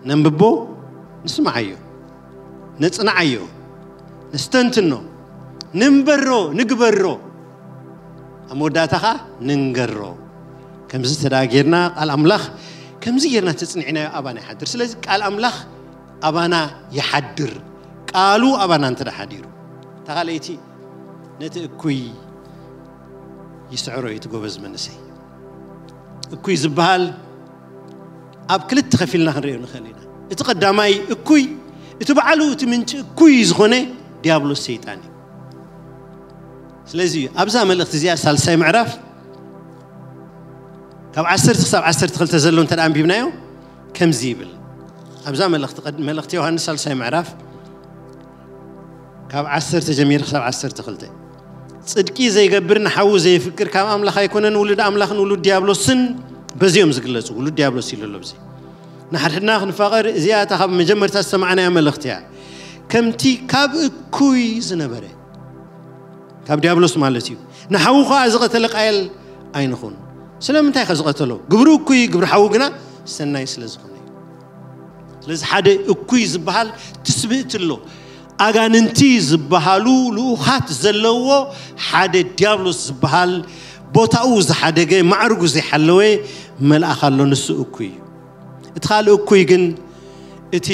ነንብቦ፣ ንስምዓዮ፣ ነጽንዓዮ፣ ነስተንትኖ፣ ንንበሮ፣ ንግበሮ። ኣብ መወዳእታ ኸኣ ንንገሮ። ከምዚ እንተ ደኣ ጌርና ቃል ኣምላኽ ከምዚ ጌርና ተጽኒዕናዮ ኣባና ይሓድር። ስለዚ ቃል ኣምላኽ ኣባና ይሓድር። ቃሉ ኣባና እንተ ደኣ ሓዲሩ። እታ ካልኣይቲ ነቲ እኩይ ይስዕሮ እዩ እቲ ጎበዝ መንእሰይ። እኩይ ዝበሃል ኣብ ክልተ ከፊልና ክንሪኦ ንኽእል ኢና። እቲ ቀዳማይ እኩይ፣ እቲ ባዕሉ እቲ ምንጪ እኩይ ዝኾነ ዲያብሎስ ሰይጣን እዩ። ስለዚ ኣብዛ መልእኽቲ እዚኣ ሳልሳይ ምዕራፍ ካብ ዓሰርተ ክሳብ ዓሰርተ ክልተ ዘሎ እንተ ደኣ ኣንቢብናዮ ከምዚ ይብል። ኣብዛ መልእኽቲ ቀድ-፣ መልእኽቲ ዮሃንስ ሳልሳይ ምዕራፍ ካብ ዓሰርተ ጀሚሩ ክሳብ ዓሰርተ ክልተ። ጽድቂ ዘይገብር ንሓዉ ዘየፍቅር ካብ ኣምላኽ ኣይኮነን፣ ውሉድ ኣምላኽን ውሉድ ዲያብሎስን በዚኦም ዝግለጹ። ውሉድ ዲያብሎስ ኢሉ ኣሎ ብዚ። ንሓድሕድና ክንፋቐር እዚኣ እታ ካብ መጀመርታ ዝሰማዕናያ መልእኽቲ እያ። ከምቲ ካብ እኩይ ዝነበረ፣ ካብ ዲያብሎስ ማለት እዩ፣ ንሓዉ ኸዓ ዝቐተለ ቃየል ኣይንኹን። ስለምንታይ ከ ዝቐተሎ? ግብሩ እኩይ፣ ግብሪ ሓዉ ግና ሰናይ ስለ ዝኾነ እዩ። ስለዚ ሓደ እኩይ ዝበሃል ትስብእቲ ኣሎ። ኣጋንንቲ ዝበሃሉ ልኡኻት ዘለዎ ሓደ ዲያብሎስ ዝበሃል ቦታኡ ዝሓደገ ማዕርጉ ዘይሓለወ መልኣኽ ኣሎ። ንሱ እኩይ እዩ። እቲ ካልእ እኩይ ግን እቲ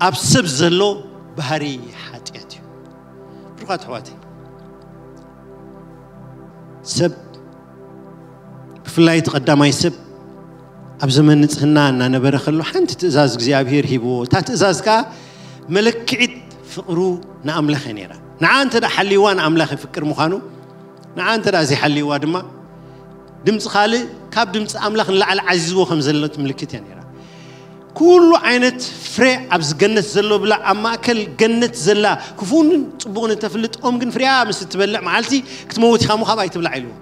ኣብ ሰብ ዘሎ ባህሪ ሓጢኣት እዩ። ብሩኻት ኣሕዋተይ፣ ሰብ ብፍላይ እቲ ቀዳማይ ሰብ ኣብ ዘመን ንጽህና እናነበረ ከሎ ሓንቲ ትእዛዝ እግዚኣብሔር ሂብዎ። እታ ትእዛዝ ከኣ መለክዒት ፍቕሩ ንኣምላኽ እያ ነይራ። ንዓ እንተ ደኣ ሓልይዋ ንኣምላኽ የፍቅር ምዃኑ፣ ንዓ እንተ ደኣ ዘይሓልይዋ ድማ ድምፂ ካልእ ካብ ድምፂ ኣምላኽ ንላዕሊ ዓዚዝዎ ከም ዘሎ ትምልክት እያ ነይራ። ኩሉ ዓይነት ፍሬ ኣብዚ ገነት ዘሎ ብላዕ፣ ኣብ ማእከል ገነት ዘላ ክፉእን ጽቡቕን እተፍልጥ ኦም ግን ፍሬኣ ምስ እትበልዕ መዓልቲ ክትመውት ኢኻ እሞ ካብኣ ኣይትብላዕ ኢልዎ።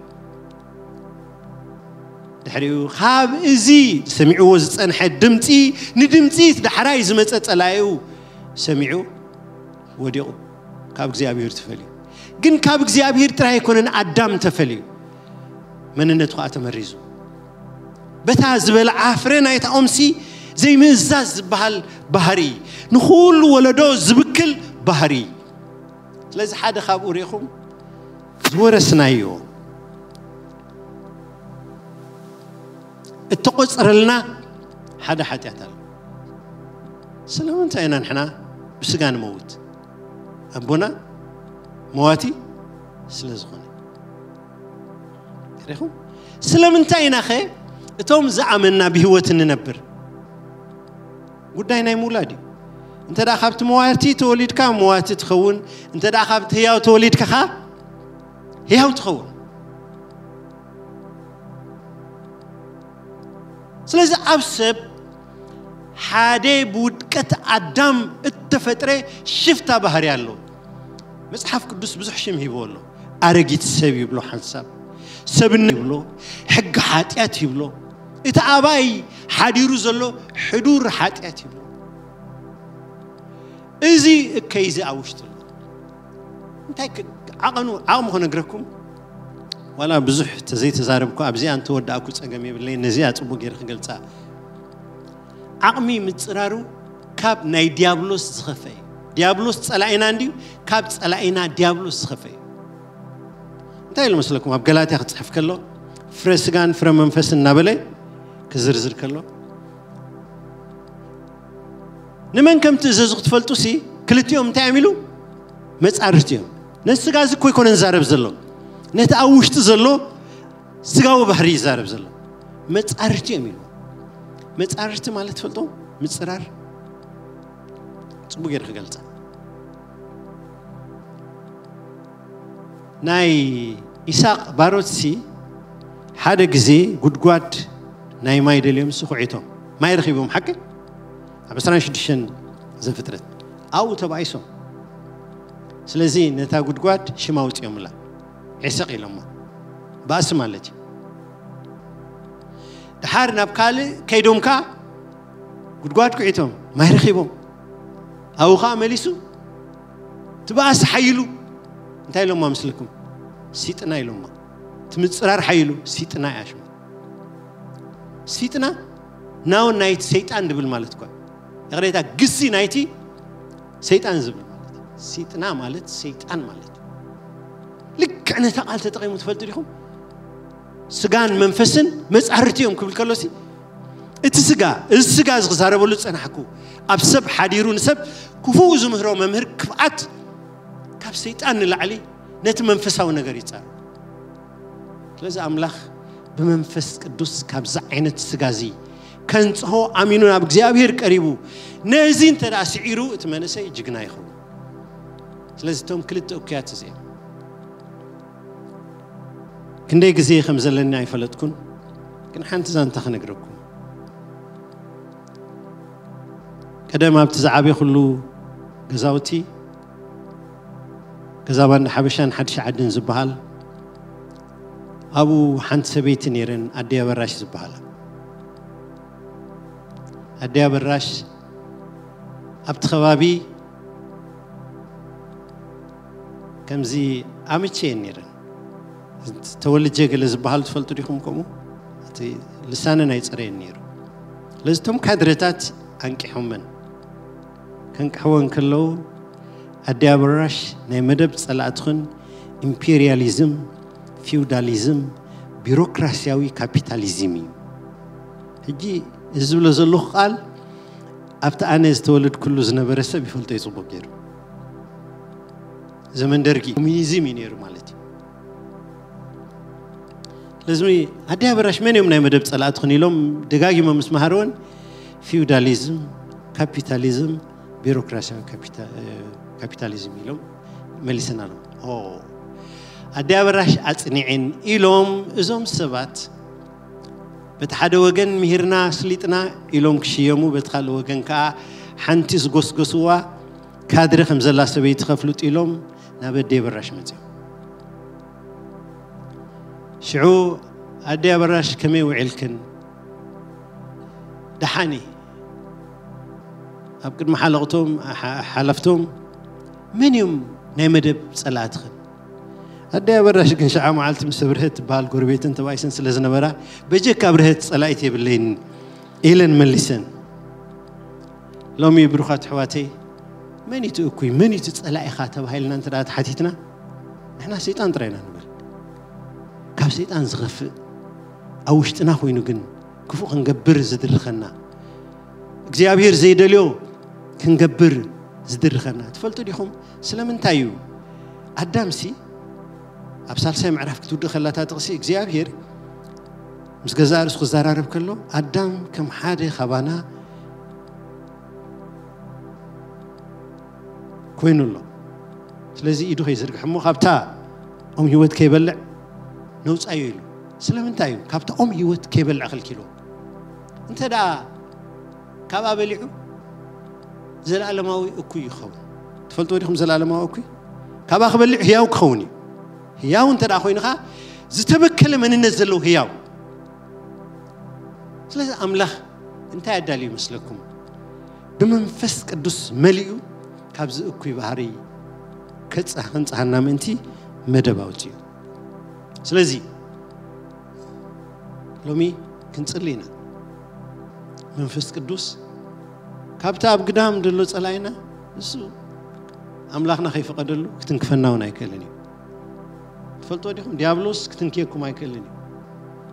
ድሕሪኡ ካብ እዚ ሰሚዕዎ ዝጸንሐ ድምጺ ንድምጺ እቲ ዳሕራይ ዝመጸ ጸላኢኡ ሰሚዑ ወዲቑ ካብ እግዚኣብሔር ተፈልዩ። ግን ካብ እግዚኣብሔር ጥራይ ኣይኮነን ኣዳም ተፈልዩ፣ መንነቱ ከኣ ተመሪዙ። በታ ዝበልዓ ፍረ ናይታ ኦምሲ ዘይምእዛዝ ዝበሃል ባህሪ፣ ንኹሉ ወለዶ ዝብክል ባህሪ። ስለዚ ሓደ ካብኡ ርኢኹም ዝወረስናዮ እተቆጸረልና ሓደ ሓጢኣት ኣሎ። ስለምንታይ ኢና ንሕና ብስጋ ንመውት? ኣቦና መዋቲ ስለ ዝኾነ። ርኢኹም? ስለምንታይ ኢናኸ እቶም ዝኣመንና ብህይወት እንነብር? ጉዳይ ናይ ምውላድ እዩ። እንተ ደኣ ካብቲ መዋቲ ተወሊድካ መዋቲ ትኸውን፣ እንተ ደኣ ካብቲ ህያው ተወሊድካ ኸኣ ህያው ትኸውን። ስለዚ ኣብ ሰብ ሓደ ብውድቀት ኣዳም እተፈጥረ ሽፍታ ባህሪ ኣሎ። መጽሓፍ ቅዱስ ብዙሕ ሽም ሂብዎ ኣሎ። ኣረጊት ሰብ ይብሎ ሓንሳብ፣ ሰብነት ይብሎ፣ ሕጊ ሓጢኣት ይብሎ። እቲ ኣባይ ሓዲሩ ዘሎ ሕዱር ሓጢኣት ይብሎ። እዚ እከይ እዚ ኣብ ውሽጢ ኣሎ። እንታይ ክ-፣ ዓቐኑ፣ ዓቕሙ ክነግረኩም ዋላ ብዙሕ ተዘይተዛረብኩ ኣብዚኣ እንተወዳእኩ ጸገም የብለይ። ነዚኣ ጽቡቕ ገይረ ክገልጻ። ዓቕሚ ምጽራሩ ካብ ናይ ዲያብሎስ ዝኸፈ እዩ። ዲያብሎስ ጸላኢና እንድዩ፣ ካብ ጸላኢና ዲያብሎስ ዝኸፈ እዩ። እንታይ ኢሉ መስለኩም? ኣብ ገላትያ ክጽሕፍ ከሎ ፍረ ስጋን ፍረ መንፈስን እናበለ ክዝርዝር ከሎ፣ ንመን ከም ትእዘዙ ክትፈልጡ ሲ ክልቲኦም እንታይ እዮም ኢሉ? መጻርርቲ እዮም። ነቲ ስጋ እዚ እኮ ይኮነ ዝዛረብ ዘሎ፣ ነቲ ኣብ ውሽጢ ዘሎ ስጋዊ ባህሪ ይዛረብ ዘሎ። መጻርርቲ እዮም ኢሉ። መጻርርቲ ማለት ትፈልጦ? ምጽራር። ጽቡቅ ገይረ ክገልጻ። ናይ ኢሳቅ ባሮትሲ ሓደ ግዜ ጉድጓድ ናይ ማይ ደልዮም ሲ ኩዒቶም ማይ ረኺቦም። ሓቂ? ኣብ ዕስራን ሽዱሽተን ዘፍጥረት ኣብኡ ተባኢሶም። ስለዚ ነታ ጉድጓድ ሽም ኣውጺኦምላ፣ ዒሰቅ ኢሎማ። ባእሲ ማለት እዩ። ድሓር ናብ ካልእ ከይዶም ከኣ ጉድጓድ ኩዒቶም ማይ ረኺቦም። ኣብኡ ከኣ መሊሱ እቲ ባእሲ ሓይሉ እንታይ ኢሎማ ምስልኩም? ሲጥና ኢሎማ። እቲ ምጽራር ሓይሉ ሲጥና እያ ሽሙ። ሲጥና ናውን ናይቲ ሰይጣን ድብል ማለት እኳ። ይቕሬታ፣ ግሲ ናይቲ ሰይጣን ዝብል ማለት እዩ። ሲጥና ማለት ሰይጣን ማለት እዩ። ልክዕ ነታ ቃል ተጠቒሙ ትፈልጡ ዲኹም? ስጋን መንፈስን መጻርርቲ እዮም ክብል ከሎሲ፣ እቲ ስጋ፣ እዚ ስጋ እዚ ክዛረበሉ ዝጸናሕኩ፣ ኣብ ሰብ ሓዲሩ ንሰብ ክፉእ ዝምህሮ መምህር ክፍኣት ካብ ሰይጣን ንላዕሊ ነቲ መንፈሳዊ ነገር ይጻረር። ስለዚ ኣምላኽ ብመንፈስ ቅዱስ ካብዚ ዓይነት ስጋ እዚ ከንጽሆ ኣሚኑ ናብ እግዚኣብሔር ቀሪቡ፣ ነዚ እንተ ደኣ ስዒሩ እቲ መንእሰይ ጅግና ይኸውን። ስለዚ እቶም ክልተ እኩያት እዚኦም ክንደይ ግዜ ከም ዘለኒ ኣይፈለጥኩን፣ ግን ሓንቲ ዛንታ ክነግረኩም። ቀደም ኣብቲ ዝዓበኹሉ ገዛውቲ፣ ገዛ ባንዳ ሓበሻን ሓድሽ ዓድን ዝበሃል፣ ኣብኡ ሓንቲ ሰበይቲ ነይረን፣ ኣደይ ኣበራሽ ዝበሃላ። ኣደይ ኣበራሽ ኣብቲ ከባቢ ከምዚ ኣምቼ ነይረን። ተወልጀ ገለ ዝበሃሉ ትፈልጡ ዲኹም? ከምኡ እቲ ልሳነን ኣይፀረየን ነይሩ። ስለዚ እቶም ካድረታት ኣንቂሖመን። ከንቅሕወን ከለዉ ኣደይ ኣበራሽ ናይ መደብ ፀላእትኽን ኢምፔሪያሊዝም፣ ፊውዳሊዝም፣ ቢሮክራሲያዊ ካፒታሊዝም እዩ። ሕጂ እዚ ዝብሎ ዘለኹ ቃል ኣብቲ ኣነ ዝተወለድኩሉ ዝነበረ ሰብ ይፈልጦ እዩ ፅቡቅ ገይሩ። ዘመን ደርጊ ኮሚኒዝም እዩ ነይሩ ማለት እዩ። ስለዚ ኣደይ ኣበራሽ መን እዮም ናይ መደብ ፀላእትኽን ኢሎም ደጋጊሞም ምስ መሃርወን ፊውዳሊዝም፣ ካፒታሊዝም፣ ቢሮክራሲያዊ ካፒታ- ካፒታሊዝም ኢሎም መሊሰናሎም። ኦ ኣደይ ኣበራሽ ኣፅኒዐን ኢሎም እዞም ሰባት በቲ ሓደ ወገን ምሂርና ስሊጥና ኢሎም ክሽየሙ፣ በቲ ካልእ ወገን ከዓ ሓንቲ ዝጎስጎስዋ ካድረ ከም ዘላ ሰበይቲ ከፍልጡ ኢሎም ናብ ኣደይ ኣበራሽ መፅዮም። ሽዑ ኣደይ ኣበራሽ ከመይ ውዒልክን? ደሓኒ ኣብ ቅድሚ ሓለቕቶም ሓ- ሓለፍቶም መን እዮም ናይ መደብ ፀላእትኽን? ኣደይ ኣበራሽ ግን ሸዓ መዓልቲ ምስ ኣብርሀት ትበሃል ጎረቤትን ተባኢሰን ስለ ዝነበራ በጀካ ኣብርሀት ፀላኢት የብለይን ኢለን መሊሰን። ሎሚ ብሩኻት ኣሕዋተይ መን እዩ እቲ እኩይ መን እዩ እቲ ፀላኢኻ ተባሂልና እንተ ደኣ ተሓቲትና ንሕና ሰይጣን ጥራይ ኢና ንብል። ካብ ሰይጣን ዝኸፍእ ኣብ ውሽጥና ኮይኑ ግን ክፉእ ክንገብር ዝድርኸና እግዚኣብሔር ዘይደልዮ ክንገብር ዝድርኸና ትፈልጡ ዲኹም? ስለምንታይ እዩ ኣዳምሲ ኣብ ሳልሳይ ምዕራፍ ክትውድእ ከላታ ጥቕሲ እግዚኣብሔር ምስ ገዛእ ርእሱ ክዘራረብ ከሎ ኣዳም ከም ሓደ ካባና ኮይኑ ኣሎ። ስለዚ ኢዱ ከይዝርግሕ እሞ ካብታ ኦም ህይወት ከይበልዕ ነውፃዮ ኢሉ። ስለምንታይ እዩ ካብታ ኦም ህይወት ከይበልዕ ከልኪልዎ? እንተ ደኣ ካብኣ በሊዑ ዘለኣለማዊ እኩይ ይኸውን። ትፈልጥዎ ዲኹም ዘለኣለማዊ እኩይ? ካብኣ ክበልዕ ህያው ክኸውን እዩ። ህያው እንተ ደኣ ኮይኑኻ ዝተበከለ መንነት ዘለዎ ህያው። ስለዚ ኣምላኽ እንታይ ኣዳልዩ ይመስለኩም? ብመንፈስ ቅዱስ መሊኡ ካብዚ እኩይ ባህሪ ከንጽሃና ምእንቲ መደብ ኣውፅኡ። ስለዚ ሎሚ ክንጽሊ ኢና። መንፈስ ቅዱስ ካብቲ ኣብ ግዳም ዘሎ ጸላኢና እሱ ኣምላኽና ከይፈቐደሉ ክትንክፈና እውን ኣይክእልን እዩ። ትፈልጥዎ ዲኹም? ዲያብሎስ ክትንክየኩም ኣይክእልን እዩ።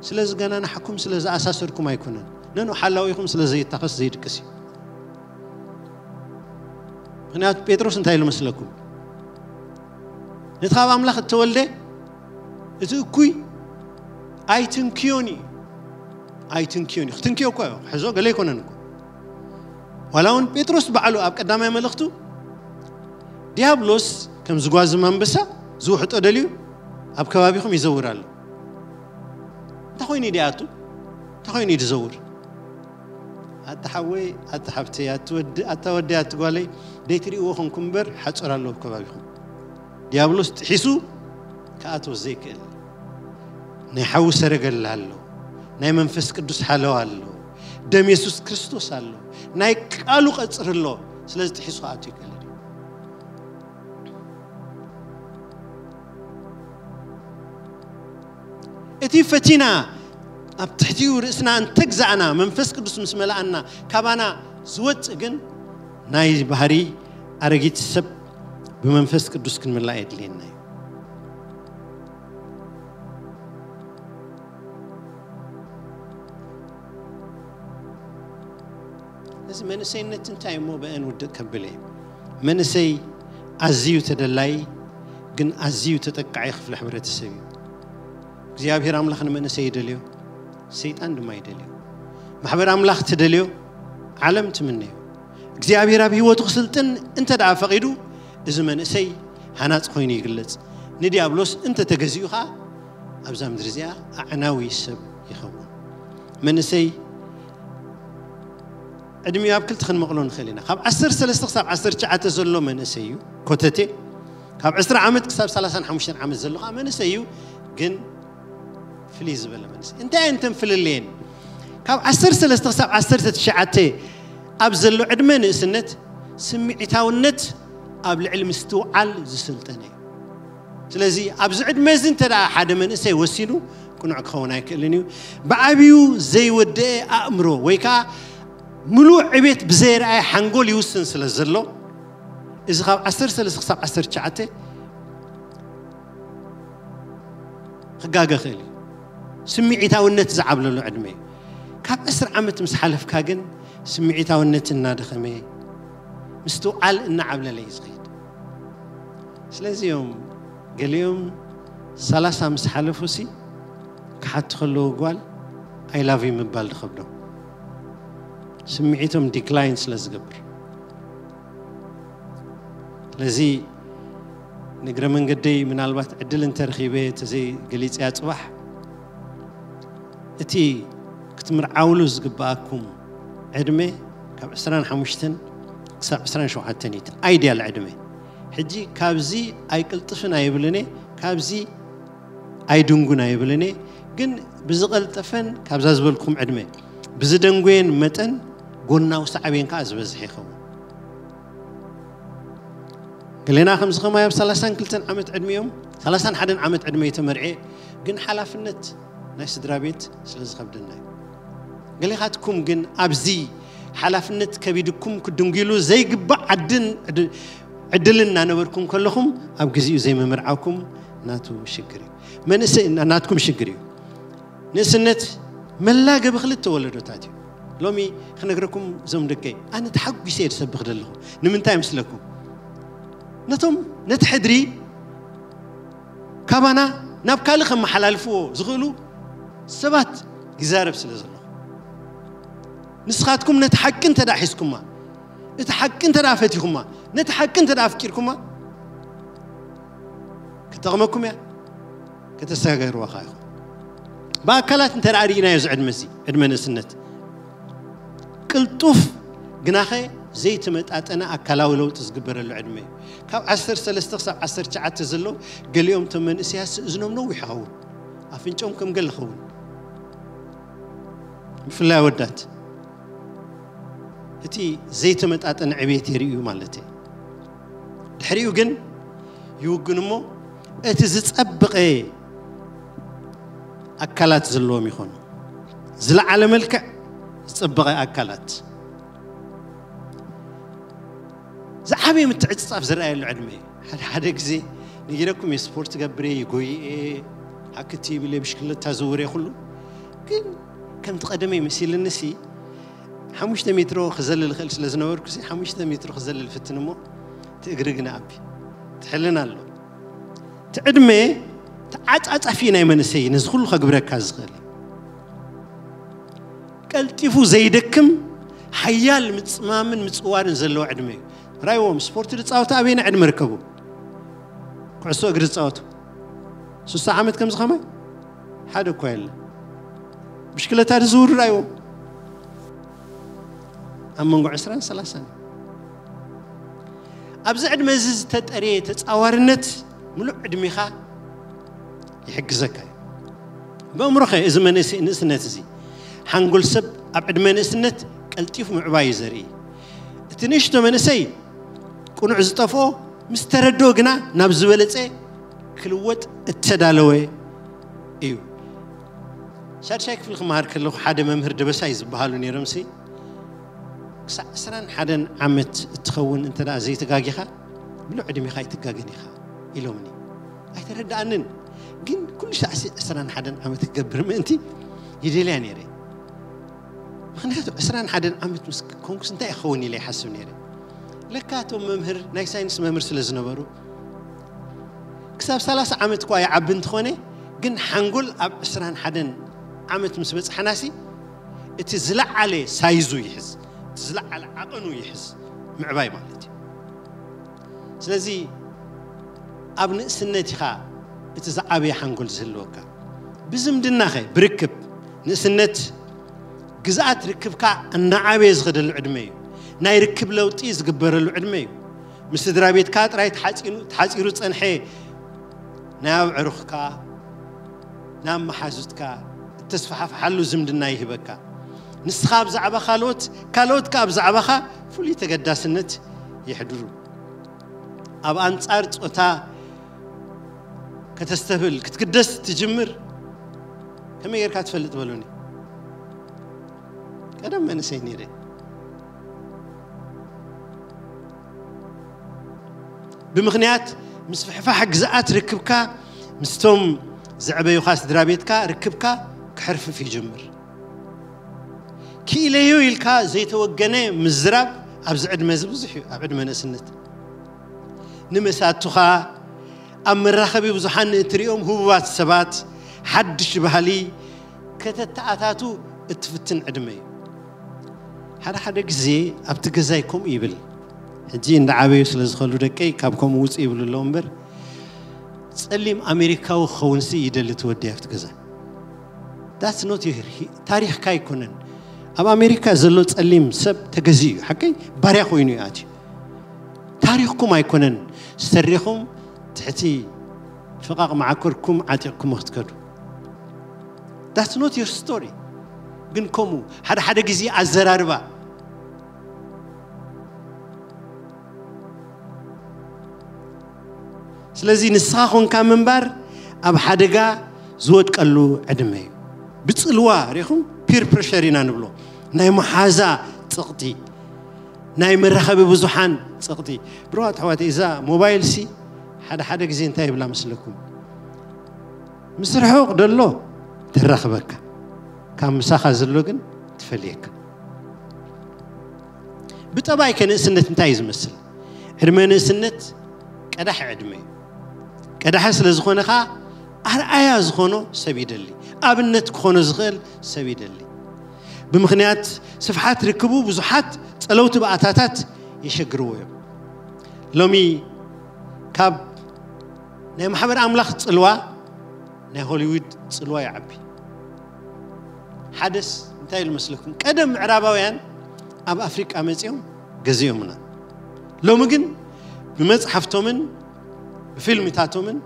ስለ ዝገናንሓኩም፣ ስለ ዝኣሳሰርኩም ኣይኮነን። ነንኡ ሓላዊኹም ስለ ዘይታኸስ ዘይድቅስ እዩ። ምኽንያቱ ጴጥሮስ እንታይ ኢሉ መስለኩም? ነቲ ካብ ኣምላኽ እተወልደ እቲ እኩይ ኣይትንክዮን እዩ። ኣይትንክዮን እዩ። ክትንክዮ እኮ እዩ። ሕዞ ገለ ኣይኮነን እኮ። ዋላ እውን ጴጥሮስ ባዕሉ ኣብ ቀዳማይ መልእኽቱ ዲያብሎስ ከም ዝጓዝም ኣንበሳ ዝውሕጦ ደልዩ ኣብ ከባቢኹም ይዘውር ኣሎ። እንታይ ኮይኑ እዩ ድኣቱ? እንታይ ኮይኑ እዩ ዝዘውር? ኣታ ሓወይ፣ ኣታ ሓብተይ፣ ኣቲ ወዲ፣ ኣታ ወዲ፣ ኣቲ ጓለይ፣ ደይትርእይዎ ኾንኩም እምበር ሓፁር ኣሎ ኣብ ከባቢኹም። ዲያብሎስ ጥሒሱ ክኣትዎ ዘይክእል ናይ ሓዊ ሰረገላ ኣሎ፣ ናይ መንፈስ ቅዱስ ሓለዋ ኣሎ፣ ደም የሱስ ክርስቶስ ኣሎ፣ ናይ ቃሉ ቀፅሪ ኣሎ። ስለዚ ጥሒሱ ክኣቱ ይክእል እዩ። እቲ ፈቲና ኣብ ትሕቲኡ ርእስና እንተግዛእና መንፈስ ቅዱስ ምስ መላኣና ካባና ዝወፅእ ግን ናይ ባህሪ ኣረጊት ሰብ ብመንፈስ ቅዱስ ክንምላእ የድልየና እዩ። እዚ መንእሰይነት እንታይ እሞ ብአን ውድቅ ከብል እየ። መንእሰይ ኣዝዩ ተደላይ ግን ኣዝዩ ተጠቃዒ ክፍሊ ሕብረተሰብ እዩ። እግዚኣብሔር ኣምላኽ ንመንእሰይ ይደልዮ፣ ሰይጣን ድማ ይደልዮ። ማሕበር ኣምላኽ ትደልዮ፣ ዓለም ትምነዮ። እግዚኣብሔር ኣብ ህይወቱ ክስልጥን እንተ ደኣ ፈቒዱ፣ እዚ መንእሰይ ሃናፂ ኮይኑ ይግለጽ። ንዲያብሎስ እንተ ተገዚኡ ኸዓ ኣብዛ ምድሪ እዚኣ ኣዕናዊ ሰብ ይኸውን። መንእሰይ ዕድሚኡ ኣብ ክልተ ክንመቕሎ ንኽእል ኢና። ካብ ዓሰርተ ሰለስተ ክሳብ ዓሰርተ ትሽዓተ ዘሎ መንእሰይ እዩ፣ ኮተቴ። ካብ ዕስራ ዓመት ክሳብ ሰላሳን ሓሙሽተን ዓመት ዘሎ ከዓ መንእሰይ እዩ፣ ግን ፍልይ ዝበለ መንእሰይ። እንታይ እየን እተን ፍልልየን? ካብ ዓሰርተ ሰለስተ ክሳብ ዓሰርተ ትሽዓተ ኣብ ዘሎ ዕድመ ንእስነት ስምዒታውነት ኣብ ልዕሊ ምስትውዓል ዝስልጠነ እዩ። ስለዚ ኣብዚ ዕድመ እዚ እንተ ደኣ ሓደ መንእሰይ ወሲኑ ቅኑዕ ክኸውን ኣይክእልን እዩ። ብዓብዩ ዘይወደአ ኣእምሮ ወይ ከዓ ምሉእ ዕቤት ብዘይረኣየ ሓንጎል ይውስን ስለ ዘሎ እዚ ካብ ዓሰርተ ሰለስተ ክሳብ ዓሰርተ ትሽዓተ ክጋገ ክእል እዩ። ስምዒታውነት ዝዓብለሉ ዕድመ እዩ። ካብ ዕስራ ዓመት ምስ ሓለፍካ ግን ስምዒታውነት እናደኸመ ምስትውዓል እናዓብለለ እዩ ዝኸይድ። ስለዚ እዮም ገሊኦም ሰላሳ ምስ ሓለፉ ሲ ክሓቱ ከለዉ ጓል I love you ምባል ዝኸብዶም ስምዒቶም ዲክላይን ስለ ዝገብር። ስለዚ ንእግረ መንገደይ ምናልባት ዕድል እንተረኺበ ተዘይ ገሊፅያ ፅባሕ እቲ ክትምርዓውሉ ዝግብኣኩም ዕድመ ካብ ዕስራን ሓሙሽተን ክሳብ ዕስራን ሸውዓተን እዩ እቲ ኣይድያል ዕድመ። ሕጂ ካብዚ ኣይቅልጥፍን ኣይብልን እየ፣ ካብዚ ኣይድንጉን ኣይብልን እየ። ግን ብዝቐልጠፈን ካብዛ ዝበልኩም ዕድመ ብዝደንጎየን መጠን ጎናዊ ሳዕቤን ከዓ ዝበዝሕ ይኸውን። ገሌና ከምዚ ከማይ ኣብ ሰላሳን ክልተን ዓመት ዕድሚኦም ሰላሳን ሓደን ዓመት ዕድመ ተመርዕየ፣ ግን ሓላፍነት ናይ ስድራ ቤት ስለ ዝኸብደና እዩ። ገሌኻትኩም ግን ኣብዚ ሓላፍነት ከቢድኩም ክድንጉሉ ዘይግባእ ዓድን ዕድ- ዕድልን እናነበርኩም ከለኹም ኣብ ግዜኡ ዘይምምርዓውኩም ናቱ ሽግር እዩ። መንእሰይ ናትኩም ሽግር እዩ። ንእስነት መላገቢ ክልተ ወለዶታት እዩ። ሎሚ ክነግረኩም እዞም ደቀይ ኣነ ተሓጒሰ እየ ዝሰብኽ ዘለኹ። ንምንታይ ምስለኩም ነቶም ነቲ ሕድሪ ካባና ናብ ካልእ ከመሓላልፍዎ ዝኽእሉ ሰባት ይዛረብ ስለ ዘለኹ። ንስኻትኩም ነቲ ሓቂ እንተ ደኣ ሒዝኩማ፣ እቲ ሓቂ እንተ ደኣ ፈቲኹማ፣ ነቲ ሓቂ እንተ ደኣ ኣፍቂርኩማ፣ ክጠቕመኩም እያ፣ ከተሰጋገርዋ ከኣ ኢኹም። ብኣካላት እንተ ደኣ ርኢናዮ እዚ ዕድመ እዚ፣ ዕድመ ንእስነት፣ ቅልጡፍ ግናኸ ዘይተመጣጠነ ኣካላዊ ለውጢ ዝግበረሉ ዕድመ እዩ። ካብ ዓሰርተ ሰለስተ ክሳብ ዓሰርተ ትሽዓተ ዘለዉ ገሊኦም እቶም መንእሰያት እዝኖም ነዊሕ ይኸውን፣ ኣፍንጮም ከም ገለ ይኸውን። ብፍላይ ኣወዳት እቲ ዘይተመጣጠነ ዕቤት የርእዩ ማለት እዩ። ድሕሪኡ ግን ይውግን እሞ እቲ ዝጸበቐ ኣካላት ዘለዎም ይኾኑ። ዝለዓለ መልክዕ ዝጸበቐ ኣካላት ዝዓበየ ምትዕጽጻፍ ዝረኣየሉ ዕድመ እዩ። ሓደ ሓደ ግዜ ነጊረኩም እየ፣ ስፖርት ገብር እየ፣ ይጎይ እየ፣ ሓክቲ ይብል እየ፣ ብሽክለታ ዝውር እየ፣ ኩሉ ግን ከምቲ ቀደመይ መሲልኒ ሲ ሓሙሽተ ሜትሮ ክዘልል እኽእል ስለ ዝነበርኩ ሲ ሓሙሽተ ሜትሮ ክዘልል ፍትን እሞ እቲ እግሪ ግን ኣቢ ትሕልን ኣሎ። እቲ ዕድመ ተዓጻጻፊ ናይ መንእሰይ ነዚ ኩሉ ከግብረካ ዝኽእል ቀልጢፉ ዘይደክም ሓያል ምጽማምን ምጽዋርን ዘለዎ ዕድመ እዩ። ራይዎም ስፖርት ዝጻወቱ ኣበየና ዕድመ ርከቡ? ኩዕሶ እግሪ ዝጻወቱ ስሳ ዓመት ከምዚ ከማይ ሓደ እኳ የለ። ብሽክለታ ዝዝውሩ ራይዎም ኣብ መንጎ ዕስራን ሰላሳን ኣብዚ ዕድመ እዚ ዝተጠርየ ተጻዋርነት ምሉእ ዕድሜኻ ይሕግዘካ እዩ። ብእምሮኸ እዚ መንእሰይ ንእስነት እዚ ሓንጎል ሰብ ኣብ ዕድመ ንእስነት ቀልጢፉ ምዕባይ እዩ ዘርኢ። እቲ ንእሽቶ መንእሰይ ቅኑዕ ዝጠፍኦ ምስ ተረድኦ ግና ናብ ዝበለጸ ክልወጥ እተዳለወ እዩ። ሻድሻይ ክፍሊ ክመሃር ከለኹ ሓደ መምህር ደበሳይ ዝበሃሉ ነይሮምሲ ክሳዕ ዕስራን ሓደን ዓመት እትኸውን እንተ ደኣ ዘይተጋጊኻ ምሉእ ዕድሜኻ ኣይትጋገን ኢኻ ኢሎምኒ። ኣይተረድኣንን ግን ኩሉ ሻዕ ዕስራን ሓደን ዓመት ክገብር ምእንቲ ይደልያ ነይረ። ምኽንያቱ ዕስራን ሓደን ዓመት ምስ ኮንኩስ እንታይ ይኸውን ኢለ ይሓስብ ነይረ። ለካ እቶም መምህር ናይ ሳይንስ መምህር ስለ ዝነበሩ ክሳብ ሰላሳ ዓመት እኳ ይዓቢ እንትኾነ ግን ሓንጎል ኣብ ዕስራን ሓደን ዓመት ምስ በፅሐናሲ እቲ ዝለዓለ ሳይዙ ይሕዝ፣ እቲ ዝለዓለ ዓቐኑ ይሕዝ ምዕባይ ማለት እዩ። ስለዚ ኣብ ንእስነት ኢኻ እቲ ዝዓበየ ሓንጎል ዝህልወካ። ብዝምድናኸ ብርክብ ንእስነት ግዝኣት ርክብካ እናዓበየ ዝኸደሉ ዕድመ እዩ። ናይ ርክብ ለውጢ ዝግበረሉ ዕድመ እዩ። ምስ ስድራ ቤትካ ጥራይ ተሓፂኑ- ተሓፂሩ ዝፀንሐ ናይ ኣብ ዕሩኽካ ናብ መሓዙትካ እተስፋሕፍሓሉ ዝምድና ይህበካ። ንስኻ ብዛዕባ ካልኦት፣ ካልኦት ከኣ ብዛዕባኻ ፍሉይ ተገዳስነት የሕድሩ። ኣብ ኣንጻር ጾታ ከተስተብህል ክትግደስ ትጅምር። ከመይ ጌርካ ትፈልጥ በሉኒ? ቀደም መንእሰይ ነይረ። ብምኽንያት ምስፍሕፋሕ ግዝኣት ርክብካ ምስቶም ዘዕበዩኻ ስድራ ቤትካ ርክብካ ክሕርፍፍ ይጅምር። ክኢለዮ ኢልካ ዘይተወገነ ምዝራብ ኣብዚ ዕድመ እዚ ብዙሕ እዩ። ኣብ ዕድመ ንእስነት ንመሳቱኻ ኣብ መራኸቢ ብዙሓን ንእትሪኦም ህቡባት ሰባት ሓድሽ ባህሊ ከተተኣታቱ እትፍትን ዕድመ እዩ። ሓደ ሓደ ግዜ ኣብቲ ገዛይ ከምኡ ይብል። ሕጂ እንዳዓበዩ ስለ ዝኸሉ ደቀይ ካብ ከምኡ ውፅእ ይብሉ ኣለዉ እምበር፣ ጸሊም ኣሜሪካዊ ክኸውን ሲ ይደሊ እቲ ወዲ ኣብቲ ገዛ። That's not your ታሪኽካ ኣይኮነን። ኣብ ኣሜሪካ ዘሎ ጸሊም ሰብ ተገዚኡ እዩ። ሓቀይ ባርያ ኮይኑ እዩ ኣትዩ። ታሪኽኩም ኣይኮነን። ሰሪኹም ትሕቲ ፍቓቕ መዓኮርኩም ዓጢቕኩም ክትከዱ። That's not your story። ግን ከምኡ ሓደ ሓደ ግዜ ኣዘራርባ። ስለዚ ንስኻ ኾንካ ምንባር ኣብ ሓደጋ ዝወድቀሉ ዕድመ እዩ። ብጽልዋ ሪኹም፣ ፒር ፕሬሸር ኢና ንብሎ፣ ናይ መሓዛ ጽቕጢ፣ ናይ መራኸቢ ብዙሓን ጽቕጢ። ብርዋት ኣሕዋተይ፣ እዛ ሞባይል ሲ ሓደ ሓደ ግዜ እንታይ ይብላ መስለኩም? ምስ ርሑቕ ደሎ ተራኽበካ፣ ካብ ምሳኻ ዘሎ ግን ትፈልየካ። ብጠባይ ከ ንእስነት እንታይ እዩ ዝመስል? ዕድመ ንእስነት ቀዳሒ ዕድመ እዩ። ቀዳሒ ስለ ዝኾነ ኸዓ ኣርኣያ ዝኾኖ ሰብ ይደሊ፣ ኣብነት ክኾኖ ዝኽእል ሰብ ይደሊ። ብምኽንያት ስፍሓት ርክቡ ብዙሓት ጸለውቲ ባእታታት የሸግርዎ እዮም። ሎሚ ካብ ናይ ማሕበር ኣምላኽ ጽልዋ ናይ ሆሊውድ ጽልዋ ይዓቢ። ሓደስ እንታይ ኢሉ መስለኩም? ቀደም ምዕራባውያን ኣብ ኣፍሪቃ መጺኦም ገዚኦምና። ሎሚ ግን ብመጽሓፍቶምን ብፊልምታቶምን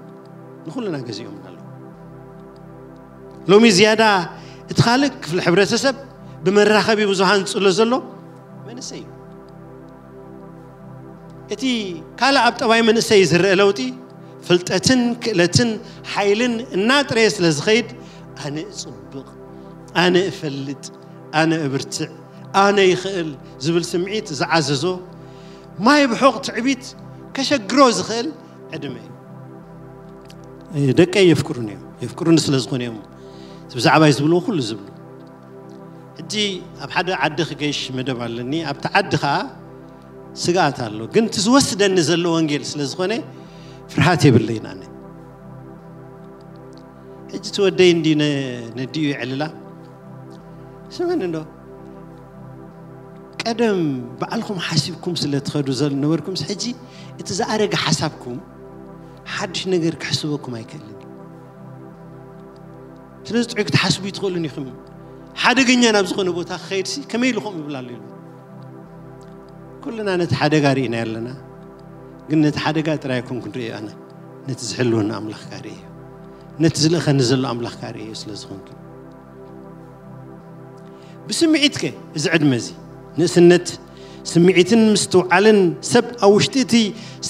ንኹልና ገዚኦምና ኣለዉ። ሎሚ ዝያዳ እቲ ካልእ ክፍሊ ሕብረተሰብ ብመራኸቢ ብዙሃን ዝጽሎ ዘሎ መንእሰይ እዩ። እቲ ካልእ ኣብ ጠባይ መንእሰይ ዝረአ ለውጢ፣ ፍልጠትን ክእለትን ሓይልን እናጥረየ ስለ ዝኸይድ፣ ኣነ እጽብቕ፣ ኣነ እፈልጥ፣ ኣነ እብርትዕ፣ ኣነ ይኽእል ዝብል ስምዒት ዝዓዘዞ፣ ማይ ብሑቕ ትዕቢት ከሸግሮ ዝኽእል ዕድመ እዩ። ደቀይ የፍቅሩኒ እዮም። የፍቅሩኒ ስለ ዝኾነ እዮም ብዛዕባይ ዝብልዎ ኩሉ ዝብሉ። ሕጂ ኣብ ሓደ ዓዲ ክገይሽ መደብ ኣለኒ። ኣብቲ ዓዲ ኸዓ ስግኣት ኣሎ። ግን እቲ ዝወስደኒ ዘሎ ወንጌል ስለ ዝኾነ ፍርሃት የብለይን ኣነ። ሕጂ እቲ ወደይ እንዲ ነ-፣ ነዲኡ የዕልላ። ስምዕኒ እንዶ፣ ቀደም ባዕልኹም ሓሲብኩም ስለ ትኸዱ ዝነበርኩምስ፣ ሕጂ እቲ ዝኣረገ ሓሳብኩም ሓድሽ ነገር ክሕስበኩም ኣይክእልን። ስለዚ ጥዑይ ክትሓስቡ ይትኽእሉን ኢኹም። ሓደገኛ ናብ ዝኾነ ቦታ ክኸይድሲ ከመይ ኢሉ ከምኡ ይብል ኣሎ ኢሉ። ኩልና ነቲ ሓደጋ ርኢና ኣለና። ግን ነቲ ሓደጋ ጥራይ ኣይኮንኩን ርእዮ ኣነ። ነቲ ዝሕልወና ኣምላኽ ከኣ ርእዮ። ነቲ ዝልእኸኒ ዘሎ ኣምላኽ ከኣ ርእዮ ስለ ዝኾንኩ። ብስምዒት ከ እዚ ዕድመ እዚ ንእስነት ስምዒትን ምስትውዓልን ሰብ ኣብ ውሽጢ እቲ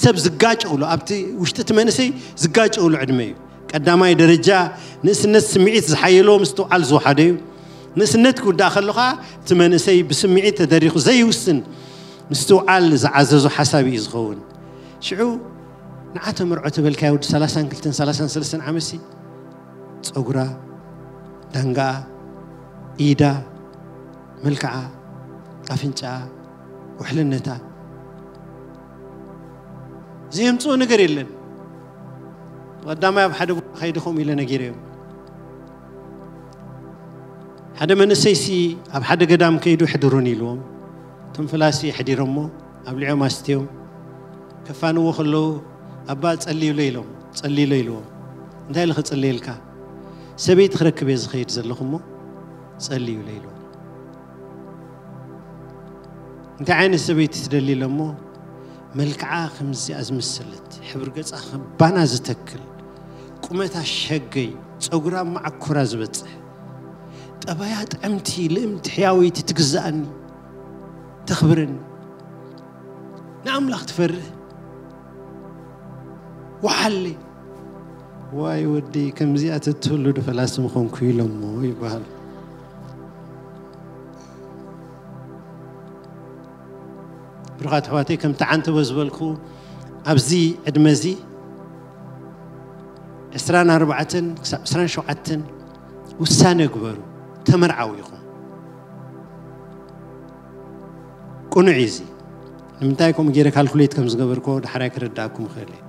ሰብ ዝጋጨውሉ፣ ኣብቲ ውሽጢ እቲ መንእሰይ ዝጋጨውሉ ዕድመ እዩ። ቀዳማይ ደረጃ ንእስነት ስምዒት ዝሓየሎ ምስትውዓል ዝወሓደ እዩ። ንእስነት ክውዳእ ከሎ ኸዓ እቲ መንእሰይ ብስምዒት ተደሪኹ ዘይውስን ምስትውዓል ዝዓዘዞ ሓሳብ እዩ ዝኸውን። ሽዑ ንዓ ተመርዖ ተበልካዮ ወዲ ሰላሳን ክልተን ሰላሳን ሰለስተን ዓመትሲ ጸጉራ፣ ዳንጋኣ፣ ኢዳ፣ መልክዓ፣ ኣፍንጫኣ፣ ውሕልነታ ዘየምጽኦ ነገር የለን። ብቐዳማይ ኣብ ሓደ ቦታ ከይደ ከምኡ ኢለ ነጊረዮም። ሓደ መንእሰይሲ ኣብ ሓደ ገዳም ከይዱ ሕድሩን ኢልዎም። እቶም ፈላሲ ኣሕዲሮሞ ኣብሊዖም ኣስትዮም ከፋንዎ ከለዉ፣ ኣባ ጸልዩለ ኢሎም፣ ጸልዩለ ኢልዎም። እንታይ ኢለ ክጽልየልካ? ሰበይቲ ክረክብ እየ ዝኸይድ ዘለኹ እሞ ጸልዩለ ኢልዎም። እንታይ ዓይነት ሰበይቲ ትደሊ ኢለ እሞ፣ መልክዓ ከምዚኣ ዝመሰለት፣ ሕብሪ ገጻ ከም ባና ዝተክል፣ ቁመታ ሸገይ፣ ጸጉራ ማዕኮራ ዝበጽሕ፣ ጠባያ ጥዕምቲ፣ ልእምቲ፣ ሕያወይቲ፣ ትግዛኣኒ፣ ተኽብረኒ፣ ንኣምላኽ ትፈርህ፣ ወሓለይ። ዋይ ወዲ፣ ከምዚኣ ተትህሉ ዶ ፈላሲ ምኾንኩ ኢሎሞ ይበሃል። ብሩኻት ኣሕዋተይ፣ ከምቲ ዓንተቦ ዝበልኩ፣ ኣብዚ ዕድመ እዚ ዕስራን ኣርባዕተን ክሳብ ዕስራን ሸውዓተን ውሳነ ግበሩ። ተመርዓው ኢኹም። ቅኑዕ እዩ እዚ። ንምንታይ ከምኡ ገይረ ካልኩሌት ከም ዝገበርኮ ዳሕራይ ክረዳእኩም ይኽእል እየ።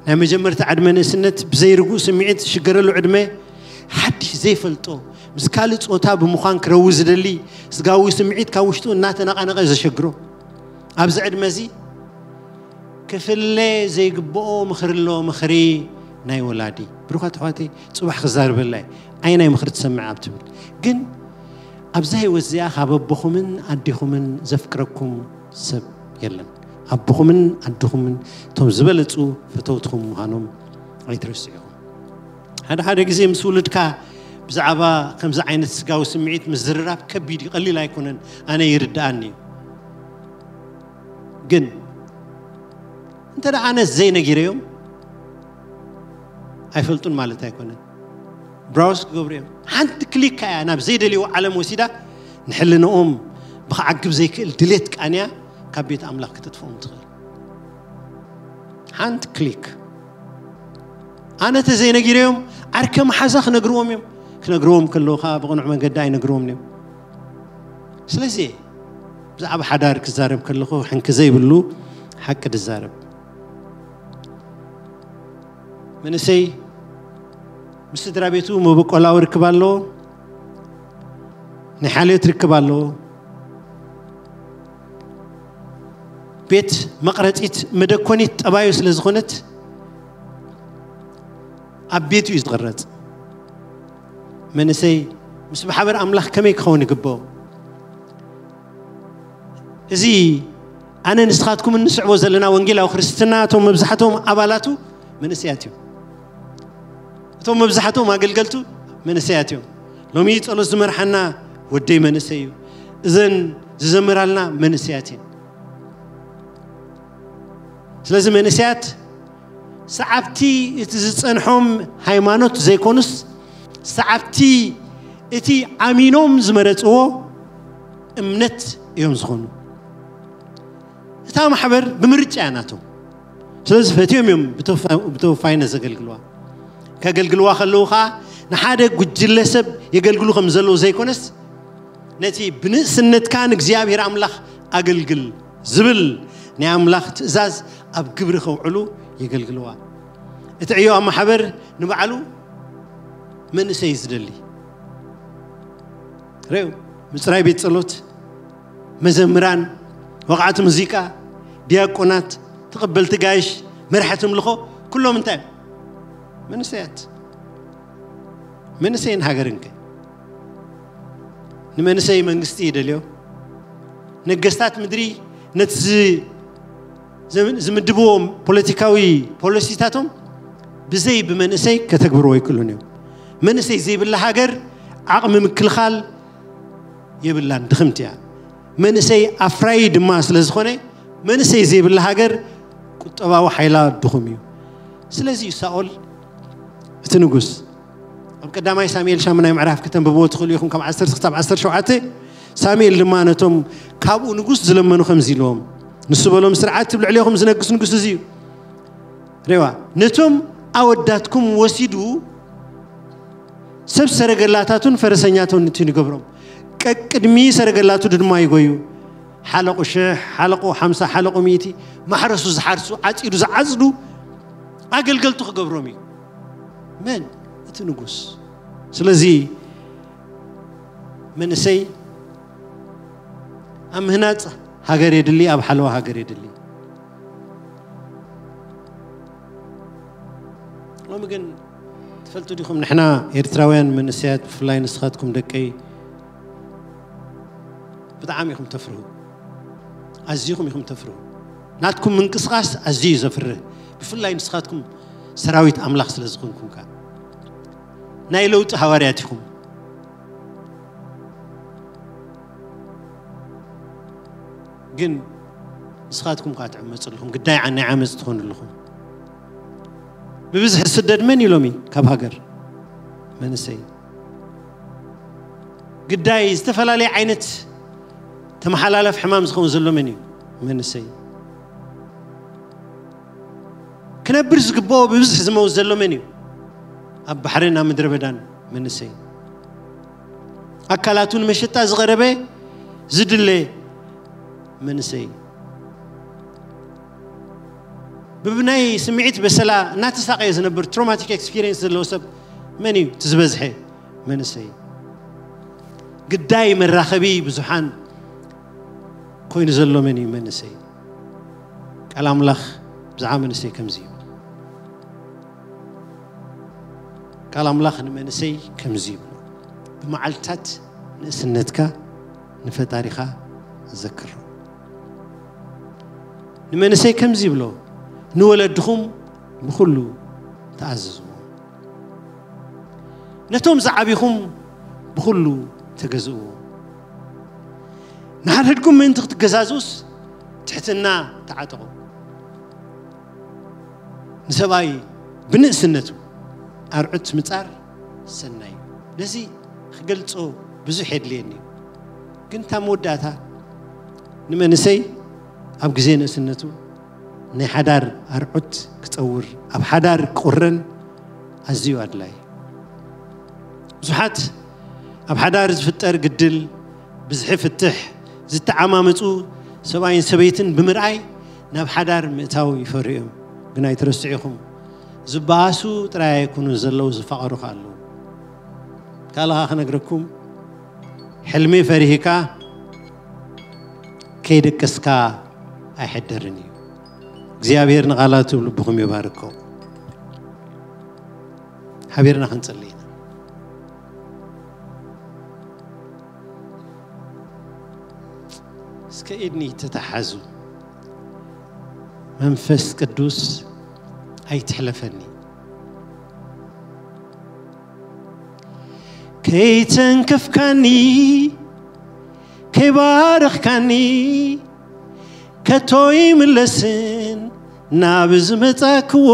ናይ መጀመርታ ዕድመ ንእስነት ብዘይርጉእ ስምዒት ዝሽገረሉ ዕድመ፣ ሓድሽ ዘይፈልጦ ምስ ካልእ ጾታ ብምዃን ክረዊ ዝደሊ ስጋዊ ስምዒት ካብ ውሽጡ እናተነቓነቐ ዘሸግሮ። ኣብዚ ዕድመ እዚ ክፍለ ዘይግብኦ ምኽሪ ኣሎ፣ ምኽሪ ናይ ወላዲ። ብሩኻት ኣሕዋተይ፣ ጽባሕ ክዛረበላ እየ። ኣየናይ ምኽሪ ትሰምዕ ኣብ ትብል። ግን ኣብዛ ህይወት እዚኣ ካብ ኣቦኹምን ኣዴኹምን ዘፍቅረኩም ሰብ የለን። ኣቦኹምን ኣዴኹምን እቶም ዝበለጹ ፈተውትኹም ምዃኖም ኣይትረስዑ ኢኹም። ሓደ ሓደ ግዜ ምስ ውሉድካ ብዛዕባ ከምዚ ዓይነት ስጋዊ ስምዒት ምዝርራብ ከቢድ እዩ፣ ቀሊል ኣይኮነን። ኣነ ይርድኣኒ እዩ። ግን እንተ ደኣ ኣነ ዘይነጊረዮም ኣይፈልጡን ማለት ኣይኮነን። ብራውስ ክገብሩ እዮም። ሓንቲ ክሊክ እያ ናብ ዘይደልይዎ ዓለም ወሲዳ፣ ንሕልንኦም ብኽዓግብ ዘይክእል ድሌት ቃንያ ካብ ቤት ኣምላኽ ከተጥፍኦም ትኽእል። ሓንቲ ክሊክ። ኣነ ተዘይነጊረዮም ዓርከ መሓዛ ክነግርዎም እዮም። ክነግርዎም ከለዉ ከዓ ብቕኑዕ መንገዲ ኣይነግርዎም እዮም። ስለዚ ብዛዕባ ሓዳር ክዛረብ ከለኹ ሕንኪ ዘይብሉ ሓቂ ድዛረብ። መንእሰይ ምስ ስድራ ቤቱ መበቆላዊ ርክብ ኣለዎ፣ ናይ ሓልዮት ርክብ ኣለዎ። ቤት መቕረጺት መደኮኒት ጠባዩ ስለ ዝኾነት ኣብ ቤቱ እዩ ዝቕረጽ። መንእሰይ ምስ ማሕበር ኣምላኽ ከመይ ክኸውን ይግብኦ? እዚ ኣነ ንስኻትኩም እንስዕቦ ዘለና ወንጌላዊ ክርስትና፣ እቶም መብዛሕትኦም ኣባላቱ መንእሰያት እዮም። እቶም መብዛሕትኦም ኣገልገልቱ መንእሰያት እዮም። ሎሚ ጸሎት ዝመርሓና ወደይ መንእሰይ እዩ። እዘን ዝዘምራልና መንእሰያት እየን። ስለዚ መንእሰያት ሰዓብቲ እቲ ዝጸንሖም ሃይማኖት ዘይኮኑስ፣ ሰዓብቲ እቲ ኣሚኖም ዝመረጽዎ እምነት እዮም ዝኾኑ። እታ ማሕበር ብምርጫ እያ ናቶም። ስለዚ ፈትዮም እዮም ብተወፋ-፣ ብተወፋይነት ዘገልግልዋ። ከገልግልዋ ከለዉ ኸዓ ንሓደ ጉጅለ ሰብ የገልግሉ ከም ዘለዉ ዘይኮነስ፣ ነቲ ብንእስነትካ ንእግዚኣብሔር ኣምላኽ ኣገልግል ዝብል ናይ ኣምላኽ ትእዛዝ ኣብ ግብሪ ከውዕሉ የገልግልዋ። እቲ ዕዮ ኣብ ማሕበር ንባዕሉ መንእሰይ ዝደሊ። ርእዩ፣ ምጽራይ ቤት ጸሎት፣ መዘምራን፣ ወቕዓት ሙዚቃ፣ ዲያቆናት፣ ተቐበልቲ ጋይሽ፣ መራሕቲ ምልኾ፣ ኩሎም እንታይ እዮም? መንእሰያት። መንእሰይን ሃገርን ከ? ንመንእሰይ መንግስቲ ይደልዮ። ነገስታት ምድሪ ነቲ ዝ-፣ ዝም-፣ ዝምድብዎም ፖለቲካዊ ፖሊሲታቶም ብዘይ ብመንእሰይ ከተግብርዎ ኣይክእሉን እዮም። መንእሰይ ዘይብላ ሃገር ዓቕሚ ምክልኻል የብላን፣ ድኽምቲ እያ። መንእሰይ ኣፍራዪ ድማ ስለ ዝኾነ፣ መንእሰይ ዘይብላ ሃገር ቁጠባዊ ሓይላ ድኹም እዩ። ስለዚ እዩ ሳኦል እቲ ንጉስ። ኣብ ቀዳማይ ሳሙኤል ሻምናይ ምዕራፍ ከተንብብዎ ትኽእሉ ኢኹም፣ ካብ ዓሰርተ ክሳብ ዓሰርተ ሸውዓተ። ሳሙኤል ድማ ነቶም ካብኡ ንጉስ ዝለመኑ ከምዚ ኢልዎም፣ ንሱ በሎም፣ "ስርዓት ኣብ ልዕሌኹም ዝነግስ ንጉስ እዚ እዩ። ሬዋ፣ ነቶም ኣወዳትኩም ወሲዱ ሰብ ሰረገላታቱን ፈረሰኛቱን እቲ ንገብሮም፣ ቀቅድሚ ሰረገላቱ ድማ ይጎዩ። ሓለቑ ሽሕ፣ ሓለቑ ሓምሳ፣ ሓለቑ ሚእቲ፣ ማሕረሱ ዝሓርሱ፣ ዓጺዱ ዝዓጽዱ ኣገልገልቱ ክገብሮም እዩ." መን? እቲ ንጉስ። ስለዚ መንእሰይ ኣብ ምህናጽ ሃገር የድሊ፣ ኣብ ሓለዋ ሃገር የድሊ። ሎሚ ግን ትፈልጡ ዲኹም፣ ንሕና ኤርትራውያን መንእሰያት፣ ብፍላይ ንስኻትኩም ደቀይ፣ ብጣዕሚ ኢኹም ተፍርሁ። ኣዝኹም ኢኹም ተፍርሁ። ናትኩም ምንቅስቓስ ኣዝዩ እዩ ዘፍርህ። ብፍላይ ንስኻትኩም ሰራዊት ኣምላኽ ስለ ዝኾንኩም ከኣ። ናይ ለውጢ ሃዋርያት ኢኹም። ግን ንስኻትኩም ከኣ ትዕመፁ ኣለኹም። ግዳይ ናይ ዓመፅ ትኾኑ ኣለኹም። ብብዝሒ ዝስደድ መን እዩ ሎሚ ካብ ሃገር? መንእሰይ። ግዳይ ዝተፈላለየ ዓይነት ተመሓላላፍ ሕማም ዝኸውን ዘሎ መን እዩ? መንእሰይ። ክነብር ዝግብኦ ብብዝሒ ዝመውት ዘሎ መን እዩ? ኣብ ባሕርን ኣብ ምድረ በዳን መንእሰይ። ኣካላቱ ንመሸጣ ዝቐረበ ዝድለ መንእሰይ። ብብናይ ስምዒት በሰላ እናተሳቐየ ዝነብር ትሮማቲክ ኤክስፒሪየንስ ዘለዎ ሰብ መን እዩ? እቲ ዝበዝሐ መንእሰይ። ግዳይ መራኸቢ ብዙሓን ኮይኑ ዘሎ መን እዩ? መንእሰይ። ቃል ኣምላኽ ብዛዕባ መንእሰይ ከምዚ እዩ። ቃል ኣምላኽ ንመንእሰይ ከምዚ ይብሎ፣ ብመዓልትታት ንእስነትካ ንፈጣሪኻ ዘክሮ። ንመንእሰይ ከምዚ ይብሎ፣ ንወለድኹም ብኹሉ ተኣዘዝዎ፣ ነቶም ዝዓቢኹም ብኹሉ ተገዝእዎ። ንሓድሕድኩም ምእንቲ ክትገዛዝኡስ ትሕትና ተዓጠቑ። ንሰብኣይ ብንእስነቱ ኣርዑት ምጻር ሰናይ እዩ። ነዚ ክገልጾ ብዙሕ የድልየኒ እዩ። ግን እታ መወዳእታ ንመንእሰይ ኣብ ግዜ ንእስነቱ ናይ ሓዳር ኣርዑት ክጸውር፣ ኣብ ሓዳር ክቑረን ኣዝዩ ኣድላይ። ብዙሓት ኣብ ሓዳር ዝፍጠር ግድል፣ ብዝሒ ፍትሕ፣ ዝተዓማመፁ ሰብኣይን ሰበይትን ብምርኣይ ናብ ሓዳር ምእታው ይፈርዩ እዮም። ግን ኣይትረስዑ ኢኹም፣ ዝበኣሱ ጥራይ ኣይኮኑን ዘለዉ፣ ዝፋቐሩ ከኣ ኣለዉ። ካልእ ከኣ ክነግረኩም፣ ሕልሚ ፈሪህካ ከይደቀስካ ኣይሕደርን እዩ። እግዚኣብሔር ንቓላቱ ልብኹም ይባርኮ። ሓቢርና ክንጽሊ ኢና። እስከ ኢድኒ ተተሓዙ። መንፈስ ቅዱስ ኣይትሕለፈኒ። ከይተንከፍካኒ፣ ከይባረኽካኒ፣ ከቶ ይምለስን ናብ ዝመጻክዎ።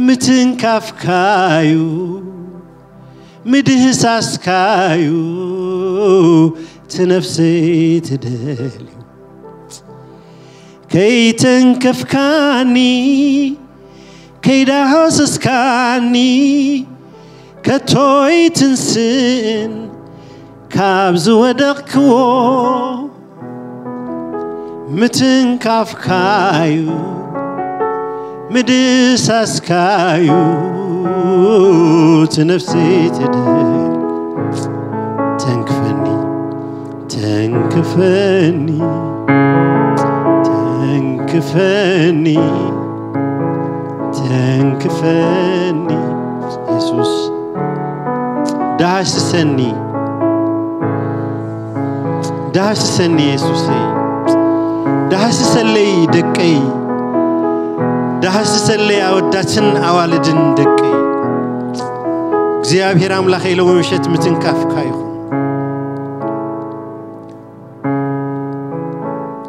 ምትንካፍካዩ፣ ምድህሳስካዩ፣ እቲ ነፍሰይ ትደልዩ። ከይተንከፍካኒ፣ ከይዳሃሰስካኒ፣ ከቶ ይትንስን ካብ ዝወደቕክዎ። ምትንካፍካዩ፣ ምድሳስካዩ፣ እቲ ነፍሰይ ትደል። ተንክፈኒ፣ ተንክፈኒ፣ ተንክፈኒ፣ ተንክፈኒ። የሱስ፣ ዳህስሰኒ፣ ዳህስሰኒ የሱሰይ፣ ዳህስሰለይ ደቀይ፣ ዳህስሰለይ ኣወዳትን ኣዋልድን ደቀይ። እግዚኣብሔር ኣምላኸይ፣ ሎሚ ምሸት ምትንካፍካ ይኹን።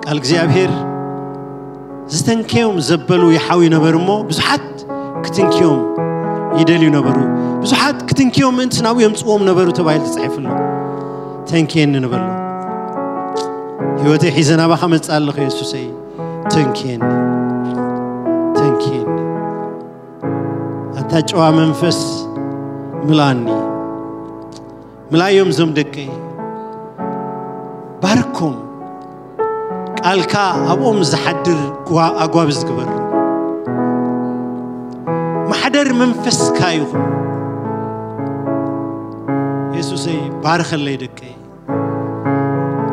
ቃል እግዚኣብሔር፣ ዝተንከዮም ዘበሉ ይሓውዩ ነበሩ እሞ፣ ብዙሓት ክትንክዮም ይደልዩ ነበሩ። ብዙሓት ክትንክዮም ምእንቲ ናብኡ የምጽዎም ነበሩ ተባሂሉ ተጻሒፉ ኣሎ። ተንክየኒ ንበሎ። ህይወተይ ሒዘ ናባኻ መጽእ ኣለኹ የሱሰይ። ተንክየኒ። ተንክየኒ። ኣታ ጨዋ መንፈስ፣ ምላኒ። ምላዮም እዞም ደቀይ። ባርኮም። ቃልካ ኣብኦም ዝሓድር ጓ-፣ ኣጓብዝ ግበሩ። ማሕደር መንፈስካ ይኹን። የሱሰይ፣ ባርኸለይ ደቀይ።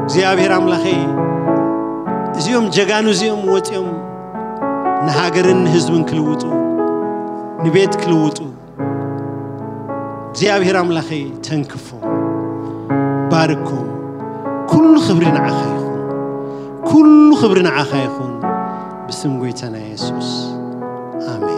እግዚኣብሔር ኣምላኸይ፣ እዚኦም ጀጋኑ እዚኦም ወፂኦም ንሃገርን ንህዝብን ክልውጡ፣ ንቤት ክልውጡ፣ እግዚኣብሔር ኣምላኸይ፣ ተንክፎም፣ ባርኮም። ኩሉ ክብሪ ንዓኻ ይኹን። ኩሉ ክብሪ ንዓኻ ይኹን። ብስም ጎይታና የሱስ። ኣሜን።